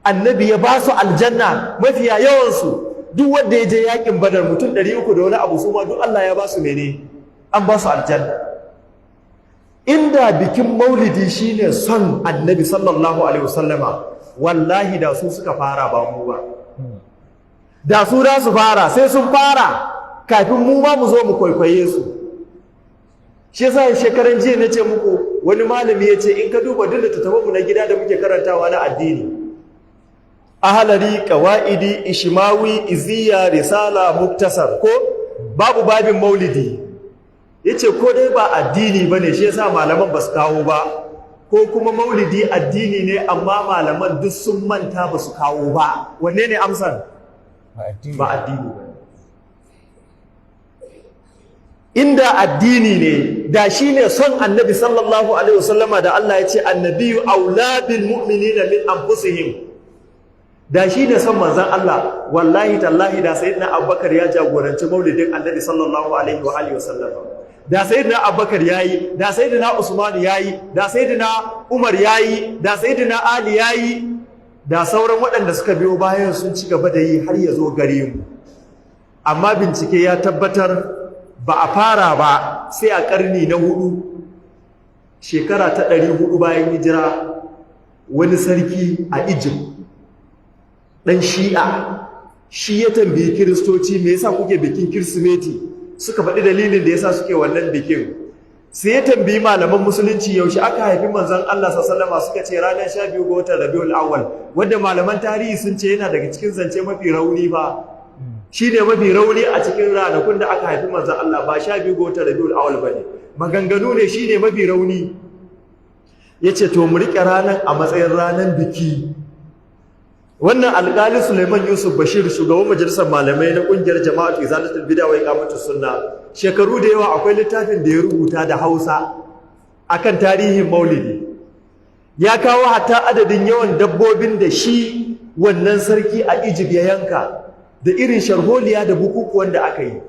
Annabi ya ba su aljanna mafiya yawan su. Duk wanda ya je yakin Badar, mutum 300 da wani abu, su ma duk Allah ya ba su mene? An ba su aljanna. Inda bikin Maulidi shine son Annabi sallallahu alaihi wasallama, wallahi da su suka fara, ba mu ba. Da su da su fara, sai sun fara kafin mu ma mu zo mu kwaikwaye su. Shi yasa shekaran jiya na ce muku, wani malami ya ce in ka duba duk littattafan mu na gida da muke karantawa na addini Ahalari, qawaidi, ishmawi, iziya, risala, muktasar, ko babu babin maulidi. Yace ko dai ba addini bane, shi yasa malaman basu kawo ba, ko kuma maulidi addini ne amma malaman duk sun manta basu kawo ba. Wanne ne amsar? Ba addini ba. Inda addini ne, da shi ne son Annabi sallallahu alaihi wasallama da Allah ya ce annabiyu aula bil mu'minina min anfusihim, da shi ne son manzon Allah, wallahi tallahi da Sayyidina Abubakar ya jagoranci maulidin Annabi sallallahu alaihi wa alihi wasallama. Da Sayyidina Abubakar yayi, da Sayyidina Usman yayi, da Sayyidina Umar yayi, da Sayyidina Ali yayi, da sauran waɗanda suka biyo bayan sun ci gaba da yi har ya zo gare mu. Amma bincike ya tabbatar ba a fara ba sai a ƙarni na hudu, shekara ta 400 bayan hijira. Wani sarki a Egypt, ɗan Shi'a, shi ya tambayi Kiristoci, me yasa kuke bikin Kirsimeti? Suka faɗi dalilin da yasa suke wannan bikin. Sai ya tambayi malaman Musulunci, yaushe aka haifi manzon Allah sallallahu alaihi? Suka ce ranar 12 ga watan Rabiul Awwal, wanda malaman tarihi sun ce yana daga cikin zance mafi rauni ba shi ne mafi rauni a cikin ranakun da aka haifi manzon Allah. Ba 12 ga watan Rabiul Awwal bane, maganganu ne, shi ne mafi rauni. Yace to mu rike ranar a matsayin ranar biki. Wannan alƙali Suleiman Yusuf Bashir, shugaban majalisar malamai na ƙungiyar Jama'atu Izalatul Bid'a wa Iqamatus Sunna, shekaru da yawa akwai littafin da ya rubuta da Hausa akan tarihin maulidi. Ya kawo hatta adadin yawan dabbobin da shi wannan sarki a Egypt ya yanka, da irin sharholiya da bukukuwan da aka yi.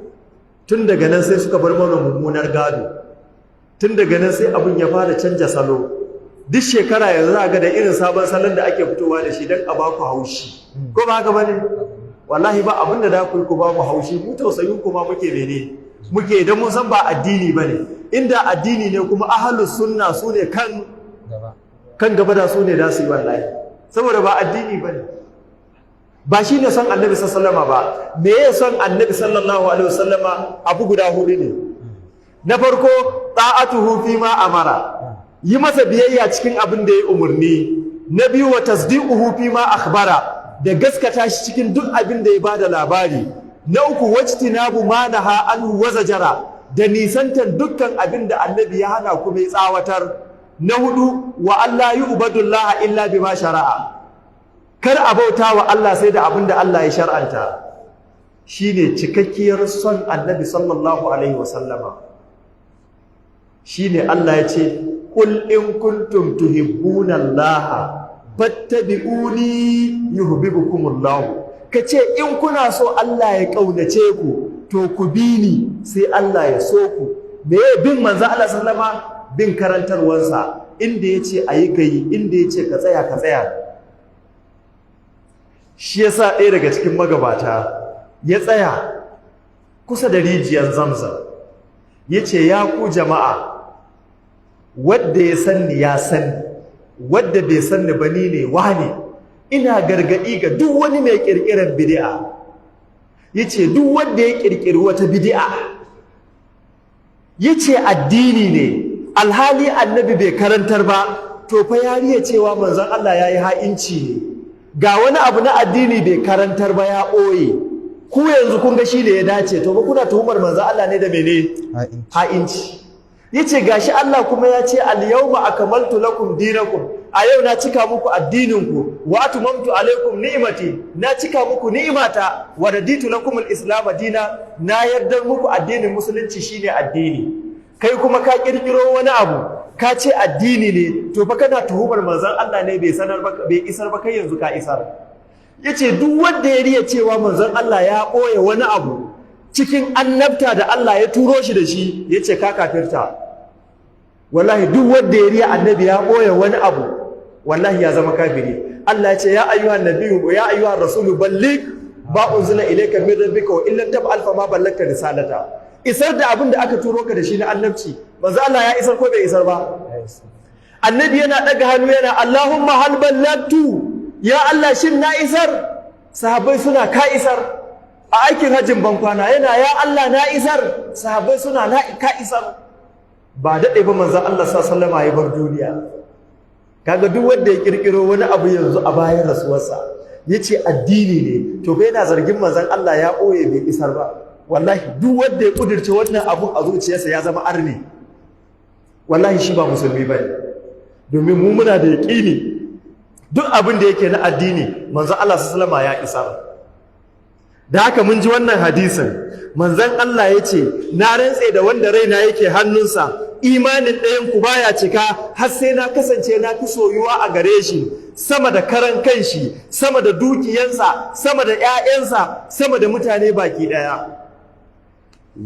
Tun daga nan sai suka bar mana mummunar gado. Tun daga nan sai abin ya fara canja salo. Duk shekara yanzu za ga da irin sabon salon da ake fitowa da shi don a ba ku haushi, ko ba haka bane? Wallahi ba abin da da ku yi ku ba mu haushi. Mu tausayin ku ma muke. Mene muke? Idan mun san ba addini bane. Inda addini ne kuma, ahlus sunna su ne kan gaba, da su ne da su yi wallahi. Saboda ba addini bane, ba shi ne son Annabi sallama ba. Me ya son Annabi sallallahu alaihi wasallama? Abu guda hudu ne. Na farko, ta'atuhu fi ma amara, yi masa biyayya cikin abin da ya umarni. Na biyu, wa tasdiquhu fi ma akhbara, da gaskata shi cikin duk abin da ya bada labari. Na uku, wajtinabu ma naha anhu wa zajara, da nisantar dukkan abin da Annabi ya hana kuma ya tsawatar. Na hudu, wa alla yu'badullaha illa bima shara'a, kar a bauta wa Allah sai da abin da Allah ya shar'anta. Shine cikakkiyar son Annabi sallallahu alaihi wasallama. Shine Allah ya ce, qul in kuntum tuhibbuna Allaha fattabi'uni yuhibbukumullah. Kace in kuna so Allah ya kaunace ku, to ku bi ni, sai Allah ya so ku. Me bin manzo Allah sallama? Bin karantarwarsa, inda yace ayi kai, inda yace ka tsaya ka tsaya. Shi yasa ɗaya daga cikin magabata ya tsaya kusa da rijiyar Zamzam, yace, ya ku jama'a, wadda ya sanni ya sanni, wadda bai sanni ba, ni ne wane. Ina gargadi ga duk wani mai kirkiran bid'a. Yace duk wanda ya kirkiri wata bid'a, yace addini ne, alhali Annabi bai karantar ba, to fa ya riya cewa manzon Allah yayi ha'inci ne. Ga wani abu na addini bai karantar ba, ya ɓoye. Ku yanzu kun ga shi ne ya dace, to ba kuna tuhumar manzon Allah ne da mene? Ha'inci. Yace gashi Allah kuma ya ce, al-yawma akmaltu lakum dinakum, a yau na cika muku addininku, wa atmamtu alaikum ni'mati, na cika muku ni'imata, wa raditu lakum al-islam dina, na yardar muku addinin Musulunci shine addini. Kai kuma ka kirkiro wani abu ka ce addini ne, to fa kana tuhumar manzon Allah ne bai sanar ba, bai isar ba, kai yanzu ka isar. Yace duk wanda ya riya cewa manzon Allah ya ɓoye wani abu cikin annabta da Allah ya turo shi da shi, yace ka kafirta. Wallahi duk wanda ya riya Annabi ya ɓoye wani abu, wallahi ya zama kafiri. Allah ya ce, ya ayyuhan nabiyyu, ya ayyuhan rasulu, balligh ma unzila ilayka min rabbika wa illam taf'al fa ma ballagta risalata. Isar da abin da aka turo ka da shi na annabci. Manzo Allah ya isar ko bai isar ba? Annabi yana daga hannu yana, Allahumma hal ballagtu, ya Allah, shin na isar? Sahabbai suna, ka isar. A aikin hajjin bankwana yana, ya Allah, na isar? Sahabbai suna, na ka isar. Ba daɗe ba manzon Allah sallallahu alaihi ya bar duniya. Kaga duk wanda ya kirkiro wani abu yanzu a bayan rasuwarsa, Yace addini ne. To bai yana zargin manzon Allah ya ɓoye bai isar ba. Wallahi duk wanda ya kudirce wannan abun a zuciyarsa ya zama arni. Wallahi shi ba musulmi bane. Domin mu muna da yaƙini duk abin da yake na addini manzon Allah sallallahu alaihi ya isar. Da haka mun ji wannan hadisin, manzon Allah ya ce, na rantse da wanda raina yake hannunsa, imanin ɗayan ku baya cika har sai na kasance na fi soyuwa a gare shi sama da karan kanshi, sama da dukiyansa, sama da ƴaƴansa, sama da mutane baki ɗaya.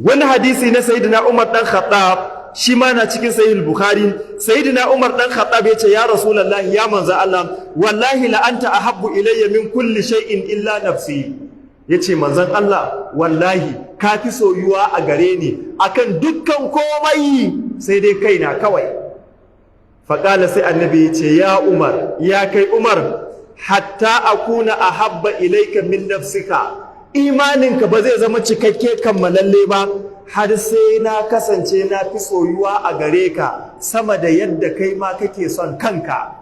Wani hadisi na Sayyidina Umar dan Khattab, shi ma na cikin Sahih Bukhari. Sayyidina Umar dan Khattab ya ce, ya Rasulullahi, ya manzo Allah, wallahi la anta ahabbu ilayya min kulli shay'in illa nafsi. Yace, manzon Allah, wallahi ka fi soyuwa a gare ni akan dukkan komai sai dai kaina kawai. Faƙala, sai annabi ya ce, ya Umar, ya kai Umar, hatta akuna ahabba ilayka min nafsika, imaninka ba zai zama cikakke kammalalle ba har sai na kasance na fi soyuwa a gare ka sama da yadda kai ma kake son kanka.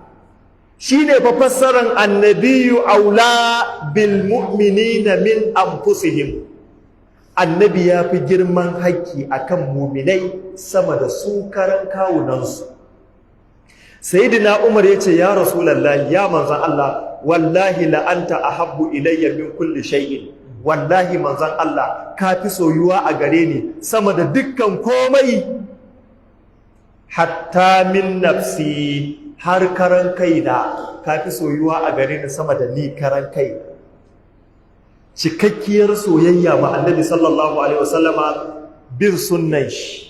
Shine fa fassaran annabiyyu aula bil mu'minina min anfusihim. Annabi ya fi girman haƙƙi akan muminai sama da su karan kawunansu. Sayyidina Umar ya ce, ya Rasulullahi, ya manzon Allah, wallahi la anta ahabbu ilayya min kulli shay'in. Wallahi manzon Allah, ka fi soyuwa a gare ni sama da dukkan komai, hatta min nafsi, har karan kaina ka fi soyuwa a gare ni sama da ni karan kai. Cikakkiyar soyayya ma annabi sallallahu alaihi wasallama bin sunnan shi.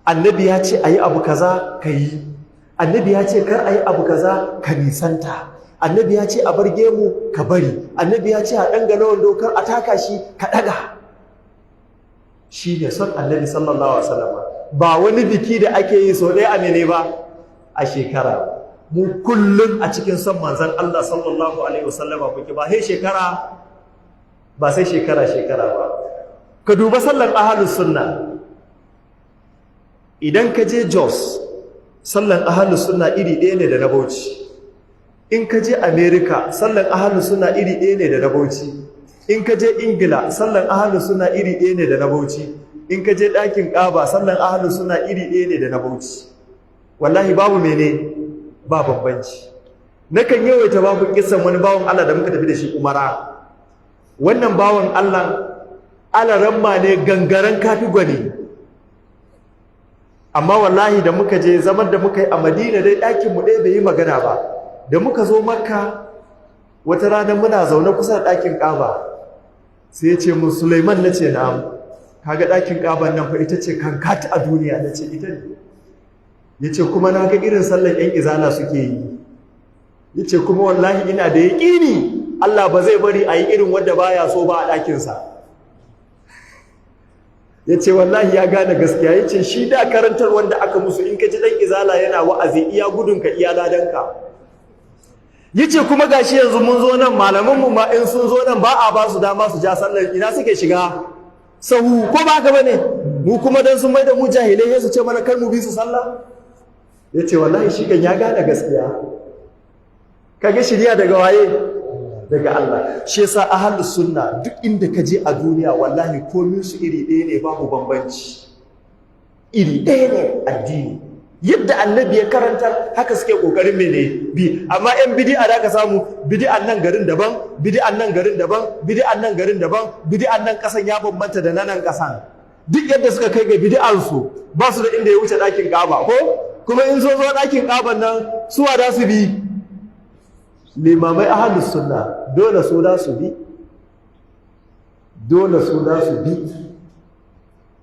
Annabi ya ce ayi abu kaza, ka yi. Annabi ya ce kar ayi abu kaza, ka nisanta. Annabi ya ce a bar gemu, ka bari. Annabi ya ce a ɗangala wando, kar a taka shi, ka ɗaga. Shi ne son annabi sallallahu alaihi wasallama, ba wani biki da ake yi sau ɗaya a mene ba a shekara. Mu kullum a cikin son manzon Allah sallallahu alaihi wasallama kuke, ba sai shekara ba, sai shekara shekara ba. Ka duba sallar ahlus sunna. Idan ka je Jos, sallan ahlus sunna iri ɗaya ne da na Bauchi. In ka je America, sallan ahlus sunna iri ɗaya ne da na Bauchi. In ka je Ingila, sallan ahlus sunna iri ɗaya ne da na Bauchi. In ka je ɗakin Ka'aba, sallan ahlus sunna iri ɗaya ne da na Bauchi. Wallahi babu mene, ba bambanci. Nakan yawaita babu kissan wani bawan Allah da muka tafi da shi umara. Wannan bawan Allah alaramma ne, gangaren kafi gwani. Amma wallahi da muka je, zaman da muka yi a Madina dai, ɗakin mu ɗaya, bai yi magana ba. Da muka zo Makka, wata rana muna zaune kusa da ɗakin Ka'aba, sai ya ce mun, "Sulaiman," na ce, "Na'am." "Kaga ɗakin Ka'aban nan fa, ita ce kankat a duniya." Na ce, "Ita ne." Ya ce, "Kuma na ga irin sallan 'yan izala suke yi." Ya ce, "Kuma wallahi ina da yaƙini Allah ba zai bari a yi irin wanda baya so ba a ɗakinsa." Ya ce wallahi ya gane gaskiya. Ya ce shi da karantar wanda aka musu, in ka ji ɗan izala yana wa'azi, iya gudunka iya ladanka. Ya ce kuma gashi yanzu mun zo nan, malamanmu ma in sun zo nan ba a ba su dama su ja sallar. Ina suke shiga sahu, ko ba haka bane? Mu kuma dan sun mai da mu jahilai, sai su ce mana kar mu bi su sallah. Ya ce wallahi shi kan ya gane gaskiya. Kage shirya daga waye? Daga Allah. Shi yasa ahlus sunna duk inda ka je a duniya, wallahi komin su iri ɗaya ne, babu bambanci, iri ɗaya ne. Addini yadda annabi ya karantar haka suke kokarin mene bi. Amma yan bid'a da ka samu, bid'an nan garin daban, bid'an nan garin daban, bid'an nan garin daban, bid'an nan kasan ya bambanta da nan kasan. Duk yadda suka kai ga bid'an su, ba su da inda ya wuce ɗakin Ka'aba. Ko kuma in so zo ɗakin Ka'aban nan, suwa da su bi? Limamai ahlus sunna, dole su da su bi, dole su da su bi.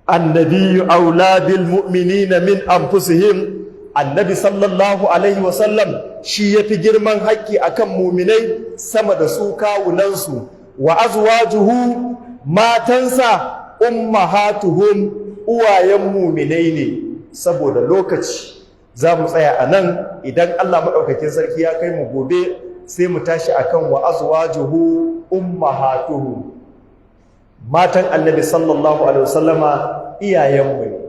Annabiyyu aula bil mu'minina min anfusihim. Annabi sallallahu alaihi wasallam shi yafi girman haƙƙi akan muminai sama da su kawunansu. Wa azwajuhu, matansa, ummahatuhum, uwayen muminai ne. Saboda lokaci za mu tsaya a nan. Idan Allah maɗaukakin sarki ya kai mu gobe, sai mu tashi akan wa azwajuhu ummahatuhum. Matan annabi sallallahu alaihi wasallama iyayenmu ne,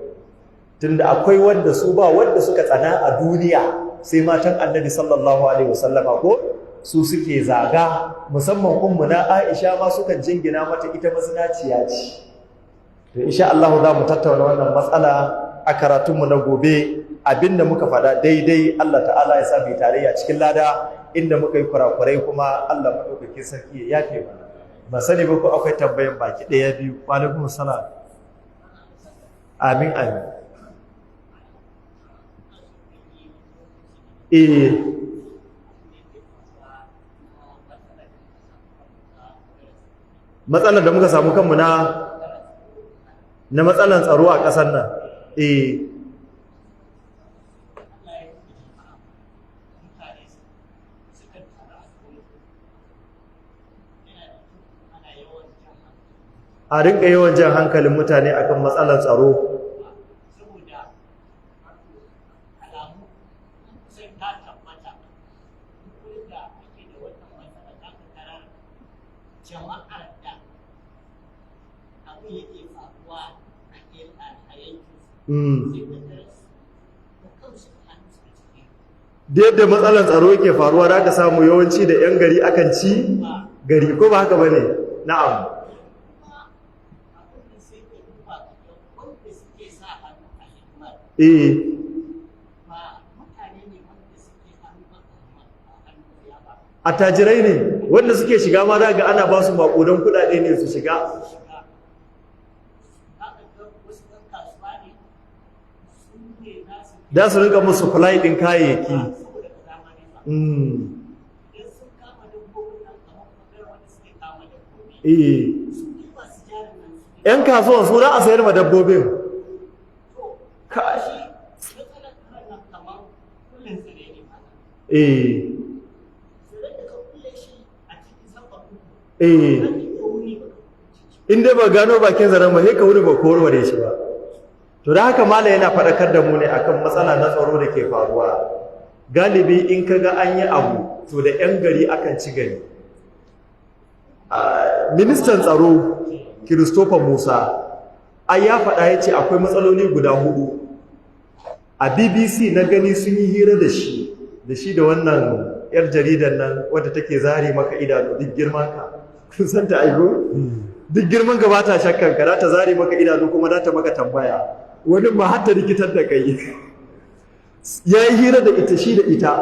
tunda akwai wanda su ba wanda suka tsana a duniya sai matan annabi sallallahu alaihi wasallama. Ko Su suke zaga, musamman ummuna Aisha ma sukan jingina mata ita mazinaciya ce. To insha Allah za mu tattauna wannan matsala a karatunmu na gobe. Abinda muka faɗa daidai, Allah ta'ala ya sa mu tarayya cikin lada. Inda muka yi kurakurai kuma, Allah maɗaukakin sarki ya yafe mana. Ba sani ba ko akwai tambayan baki ɗaya, biyu. Wa alaikum salam. Amin, amin. Eh. Matsalar da muka samu kanmu na matsalar tsaro a ƙasar nan, eh. A rinka yawan jan hankalin mutane akan matsalar tsaro. Saboda alamu sai ta tabbata, duk wurin da ake da wannan matsala, za ka tarar jama'ar da abin yake faruwa a yankin su, sai ka tarar su da kansu da hannunsu a ciki. Da yadda matsalar tsaro yake faruwa, da aka samu yawanci da 'yan gari akan ci gari, ko ba haka ba ne? Na'am. Kuma abin da sai ka duba ka ga wanda suke sa hannu a hidimar ba mutane ne wanda suke hannu ba a hannu ya ba. Attajirai ne wanda suke shiga ma, za ga ana ba su maƙudan kuɗaɗe ne su shiga. Shiga, za ka ga wasu ɗan kasuwa ne, su ne za su Da su rinka musu supply ɗin kayayyaki. Saboda ka zama riba, idan sun kama dabbobin nan, kamar ɓangaren wanda suke kama dabbobi, su ne masu jarin nan, su ne 'Yan kasuwan su za a sayar ma dabbobin. To Kai. shi matsalar tsaron nan kamar kullum tsire ne ma. Tsiren da ka kulle shi a cikin sakon 3, za ka iya wuni ba ka kunce shi. In dai ba gano bakin zaren ba, sai ka wuri ba ko warware shi ba. To da haka malam yana faɗakar da mu ne akan matsala na tsaro da ke faruwa. Galibi in ka ga an yi abu, to da 'yan gari akan ci gari. Ministan tsaro Christopher Musa ai ya faɗa, ya ce akwai matsaloli guda hudu. A BBC na gani sun yi hira da shi da wannan 'yar jaridan nan wadda take zare maka idanu duk girman ka. Kun san ta aiko? Duk girman ka ba ta shakkan ka, za ta zare maka idanu kuma za ta maka tambaya. Wani ma har ta rikitar da kai. Ya yi hira da ita, shi da ita.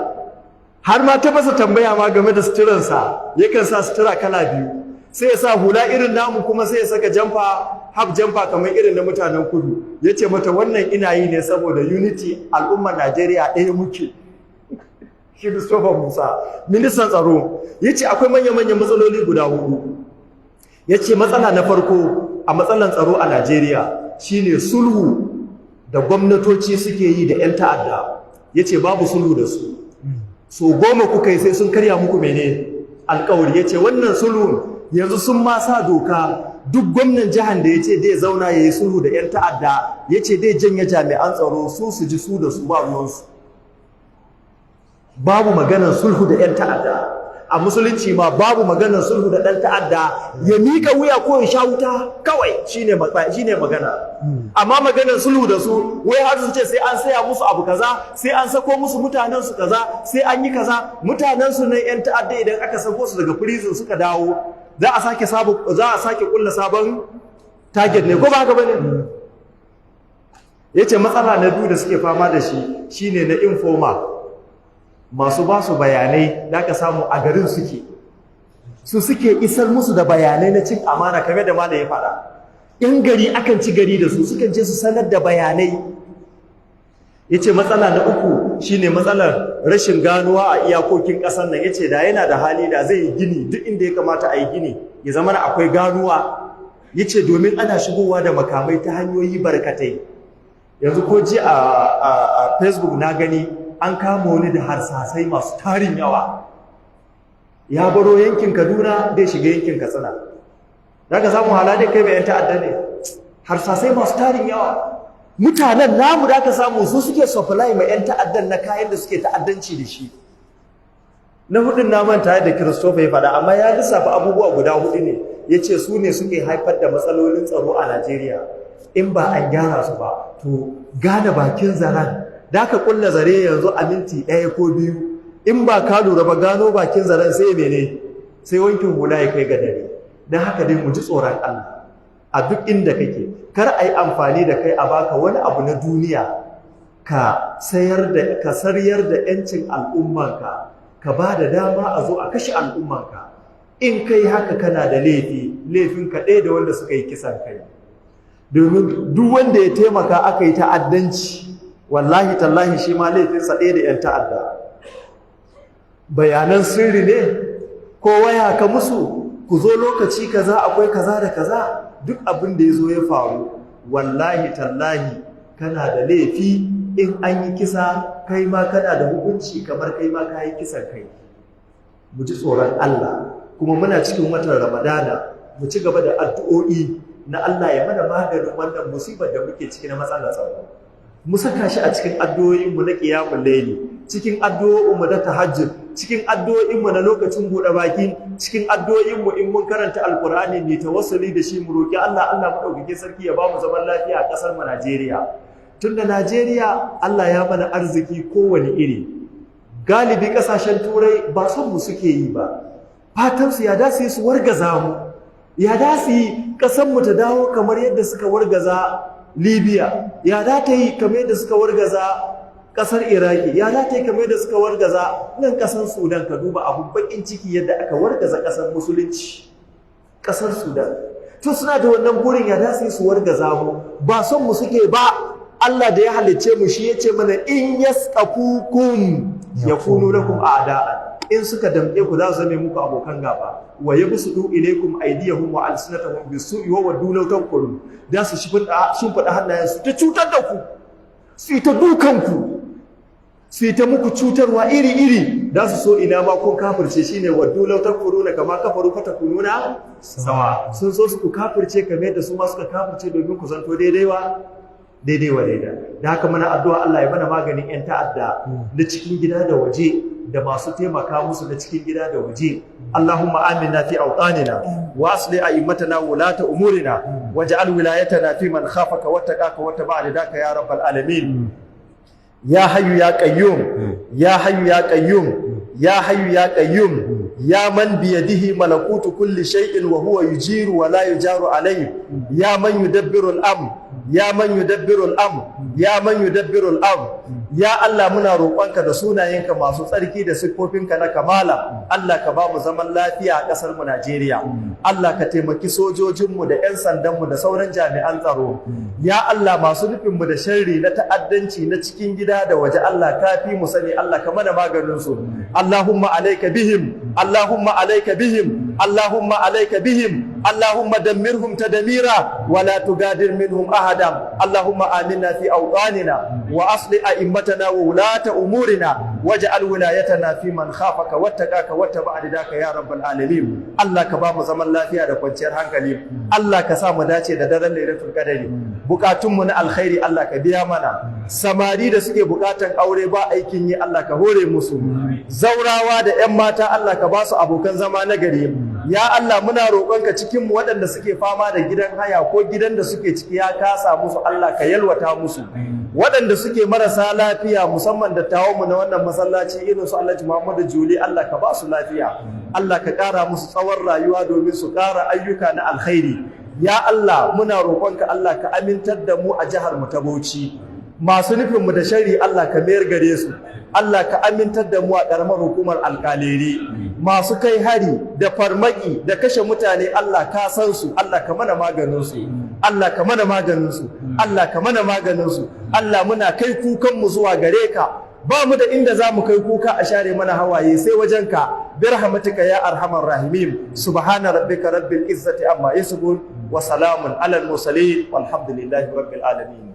Har ma ta masa tambaya ma game da suturansa, yakan sa sutura kala biyu. Sai ya sa hula irin namu, kuma sai ya saka jamfa, half jamfa kamar irin na mutanen kudu. Ya ce mata, "Wannan ina yi ne saboda unity, al'ummar Najeriya ɗaya muke." Christopher Musa, ministan tsaro, ya ce akwai manya-manyan matsaloli guda hudu. Ya ce matsala na farko a matsalan tsaro a Najeriya shine sulhu da gwamnatoci suke yi da 'yan ta'adda. Ya ce babu sulhu da su. So 10 kuka yi, sai sun karya muku mene alkawari. Ya ce wannan sulhun yanzu sun ma sa doka, duk gwamnan jihar da ya ce zai zauna ya yi sulhu da 'yan ta'adda, ya ce zai janye jami'an tsaro, su su ji su da su, ba ruwansu. Babu maganar sulhu da 'yan ta'adda. A musulunci ma babu maganar sulhu da ɗan ta'adda. Ya mika wuya ko ya sha wuta kawai, shine magana. Amma maganar sulhu da su, wai har su ce sai an saya musu abu kaza, sai an sako musu mutanen su kaza, sai an yi kaza. Mutanen su nan 'yan ta'adda, idan aka sako su daga prison suka dawo, za a sake kulla sabon target ne, ko ba haka bane? Yace matsala na biyu da suke fama da shi shine na informer, masu ba su bayanai da aka samu a garin suke, su suke isar musu da bayanai na cin amana, kamar da malam ya faɗa. In gari akan ci gari da su, sukan je su sanar da bayanai. Yace matsala na uku shine matsalar rashin ganuwa a iyakokin ƙasar nan. Yace da yana da hali, da zai yi gini duk inda ya kamata a yi gini, ya zama akwai ganuwa. Yace domin ana shigowa da makamai ta hanyoyi barkatai. Yanzu ko ji a Facebook na gani an kama wani da harsasai masu tarin yawa, ya baro yankin Kaduna zai shiga yankin Katsina. Za ka samu haladin kai mai 'yan ta'adda ne. Harsasai masu tarin yawa, mutanen namu da aka samu su suke supply mai 'yan ta'addan na kayan da suke ta'addanci da shi. Na hudun na manta da Christopher ya faɗa, amma ya lissafa abubuwa guda hudu ne, ya ce su ne suke haifar da matsalolin tsaro a Najeriya. In ba an gyara su ba, to gane bakin zaren da aka kulla zare yanzu a minti 1 ko 2. In ba ka lura ba, gano bakin zaren sai mene? Sai wankin hula ya kai ga dare. Don haka dai mu ji tsoron Allah a duk inda kake. Kar a yi amfani da kai a baka wani abu na duniya ka sayar da, ka saryar da 'yancin al'ummanka, ka ba da dama a zo a kashe al'ummanka. In kai haka, kana da laifi, laifin ka ɗaya da wanda suka yi kisan kai. Domin duk wanda ya taimaka aka yi ta'addanci, wallahi tallahi, shi ma laifinsa ɗaya da 'yan ta'adda. Bayanan sirri ne ko waya ka musu, ku zo lokaci kaza, akwai kaza da kaza, duk abin da ya zo ya faru, wallahi tallahi, kana da laifi. In an yi kisa, kai ma kana da hukunci kamar kai ma ka yi kisan kai. Mu ji tsoron Allah. Kuma muna cikin watan Ramadana, mu ci gaba da addu'o'i na Allah ya mana maganin wannan musibar da muke ciki na matsalar tsaro. Mu saka shi a cikin addu'o'inmu na qiyamul layli, cikin addu'o'inmu na tahajjud, cikin addu'o'inmu na lokacin buɗe baki, cikin addu'o'inmu in mun karanta Alqur'ani ne, tawassuli da shi mu roki Allah, Allah madaukakin sarki ya ba mu zaman lafiya a ƙasar mu Najeriya. Tunda Najeriya Allah ya mana arziki kowane iri. Galibi ƙasashen Turai ba son mu suke yi ba. Fatan su ya dace su wargaza mu, ya dace ƙasar mu ta dawo kamar yadda suka wargaza Libya, ya da ta yi kamar yadda suka wargaza ƙasar Iraki, ya da ta yi kamar yadda suka wargaza nan ƙasar Sudan. Ka duba abun bakin ciki, yadda aka wargaza ƙasar musulunci, ƙasar Sudan. To, suna da wannan burin ya dace su wargaza mu. Ba son mu suke ba. Allah da ya halicce mu, shi ya ce mana in yasqafukum yakunu lakum a'da'an. In suka damƙe ku, za su zame muku abokan gaba. Wa yabsutu ilaykum aydiyahum wa alsinatahum bisu'i wa waddu law takfurun. Da su shimfiɗa hannayen su ta cutar da ku, su ta dukan ku, su ta muku cutarwa iri-iri. Da su so ina ma kun kafirce. Shine waddu law takfuruna kama kafaru fatakununa sawa. Sun so su ku kafirce kamar yadda su ma suka kafirce, domin ku zanto daidai wa daidai wa daida. Da haka muna addu'a Allah ya mana maganin 'yan ta'adda na cikin gida da waje, da masu taimaka musu na cikin gida da waje. Allahumma aminna fi awtanina, wa asli a'immatana, wulata umurina, waj'al wilayatana fi man khafaka wattaqaka wattaba'a ridaka, ya rabbal alamin. Ya hayyu ya qayyum, ya hayyu ya qayyum, ya hayyu ya qayyum, ya man biyadihi malakutu kulli shay'in wa huwa yujiru wa la yujaru alayhi, ya man yudabbiru al-amr, ya man yudabbiru al-amr, ya man yudabbiru al-amr. Ya Allah, muna roƙonka da sunayenka masu tsarki da siffofinka na kamala. Allah, ka ba mu zaman lafiya a ƙasar mu Najeriya. Allah, ka taimaki sojojinmu da 'yan sandanmu da sauran jami'an tsaro. Ya Allah, masu nufinmu da sharri na ta'addanci na cikin gida da waje, Allah, ka fi mu sani. Allah, ka mana maganin su. Allahumma alayka bihim, Allahumma alayka bihim, Allahumma alayka bihim, Allahumma dammirhum tadmira wa la tugadir minhum ahada. Allahumma aminna fi awtanina, wa asli a'immatana wa wulata umurina, waj'al wilayatana fi man khafaka wattaqaka wattaba'a ridaka, ya rabbal alamin. Allah, ka ba mu zaman lafiya da kwanciyar hankali. Allah, ka sa mu dace da daren Lailatul Qadari. Bukatunmu na alkhairi, Allah, ka biya mana. Samari da suke bukatan aure ba aikin yi, Allah, ka hore musu. Zaurawa da 'yan mata, Allah, ka ba su abokan zama na gari. Ya Allah, muna roƙonka, cikin mu waɗanda suke fama da gidan haya ko gidan da suke ciki ya kasa musu, Allah, ka yalwata musu. Waɗanda suke marasa lafiya, musamman dattawan mu na wannan masallaci irin su Alhaji Muhammadu Juli, Allah, ka ba su lafiya. Allah, ka ƙara musu tsawon rayuwa domin su ƙara ayyuka na alkhairi. Ya Allah, muna roƙonka, Allah, ka amintar da mu a jihar mu ta Bauchi. Masu nufin mu da sharri, Allah, ka mayar gare su. Allah, ka amintar da mu a ƙaramar hukumar Alƙaleri. Masu kai hari da farmaki da kashe mutane, Allah, ka san su. Allah, ka mana maganin su. Allah, ka mana maganin su. Allah, ka mana maganin su. Allah, muna kai kukan mu zuwa gare ka. Ba mu da inda za mu kai kuka a share mana hawaye sai wajenka. Birahmatika ya arhamar rahimin. Subhana rabbika rabbil izzati amma yasifun, wa salamun alal mursalin, walhamdulillahi rabbil alamin.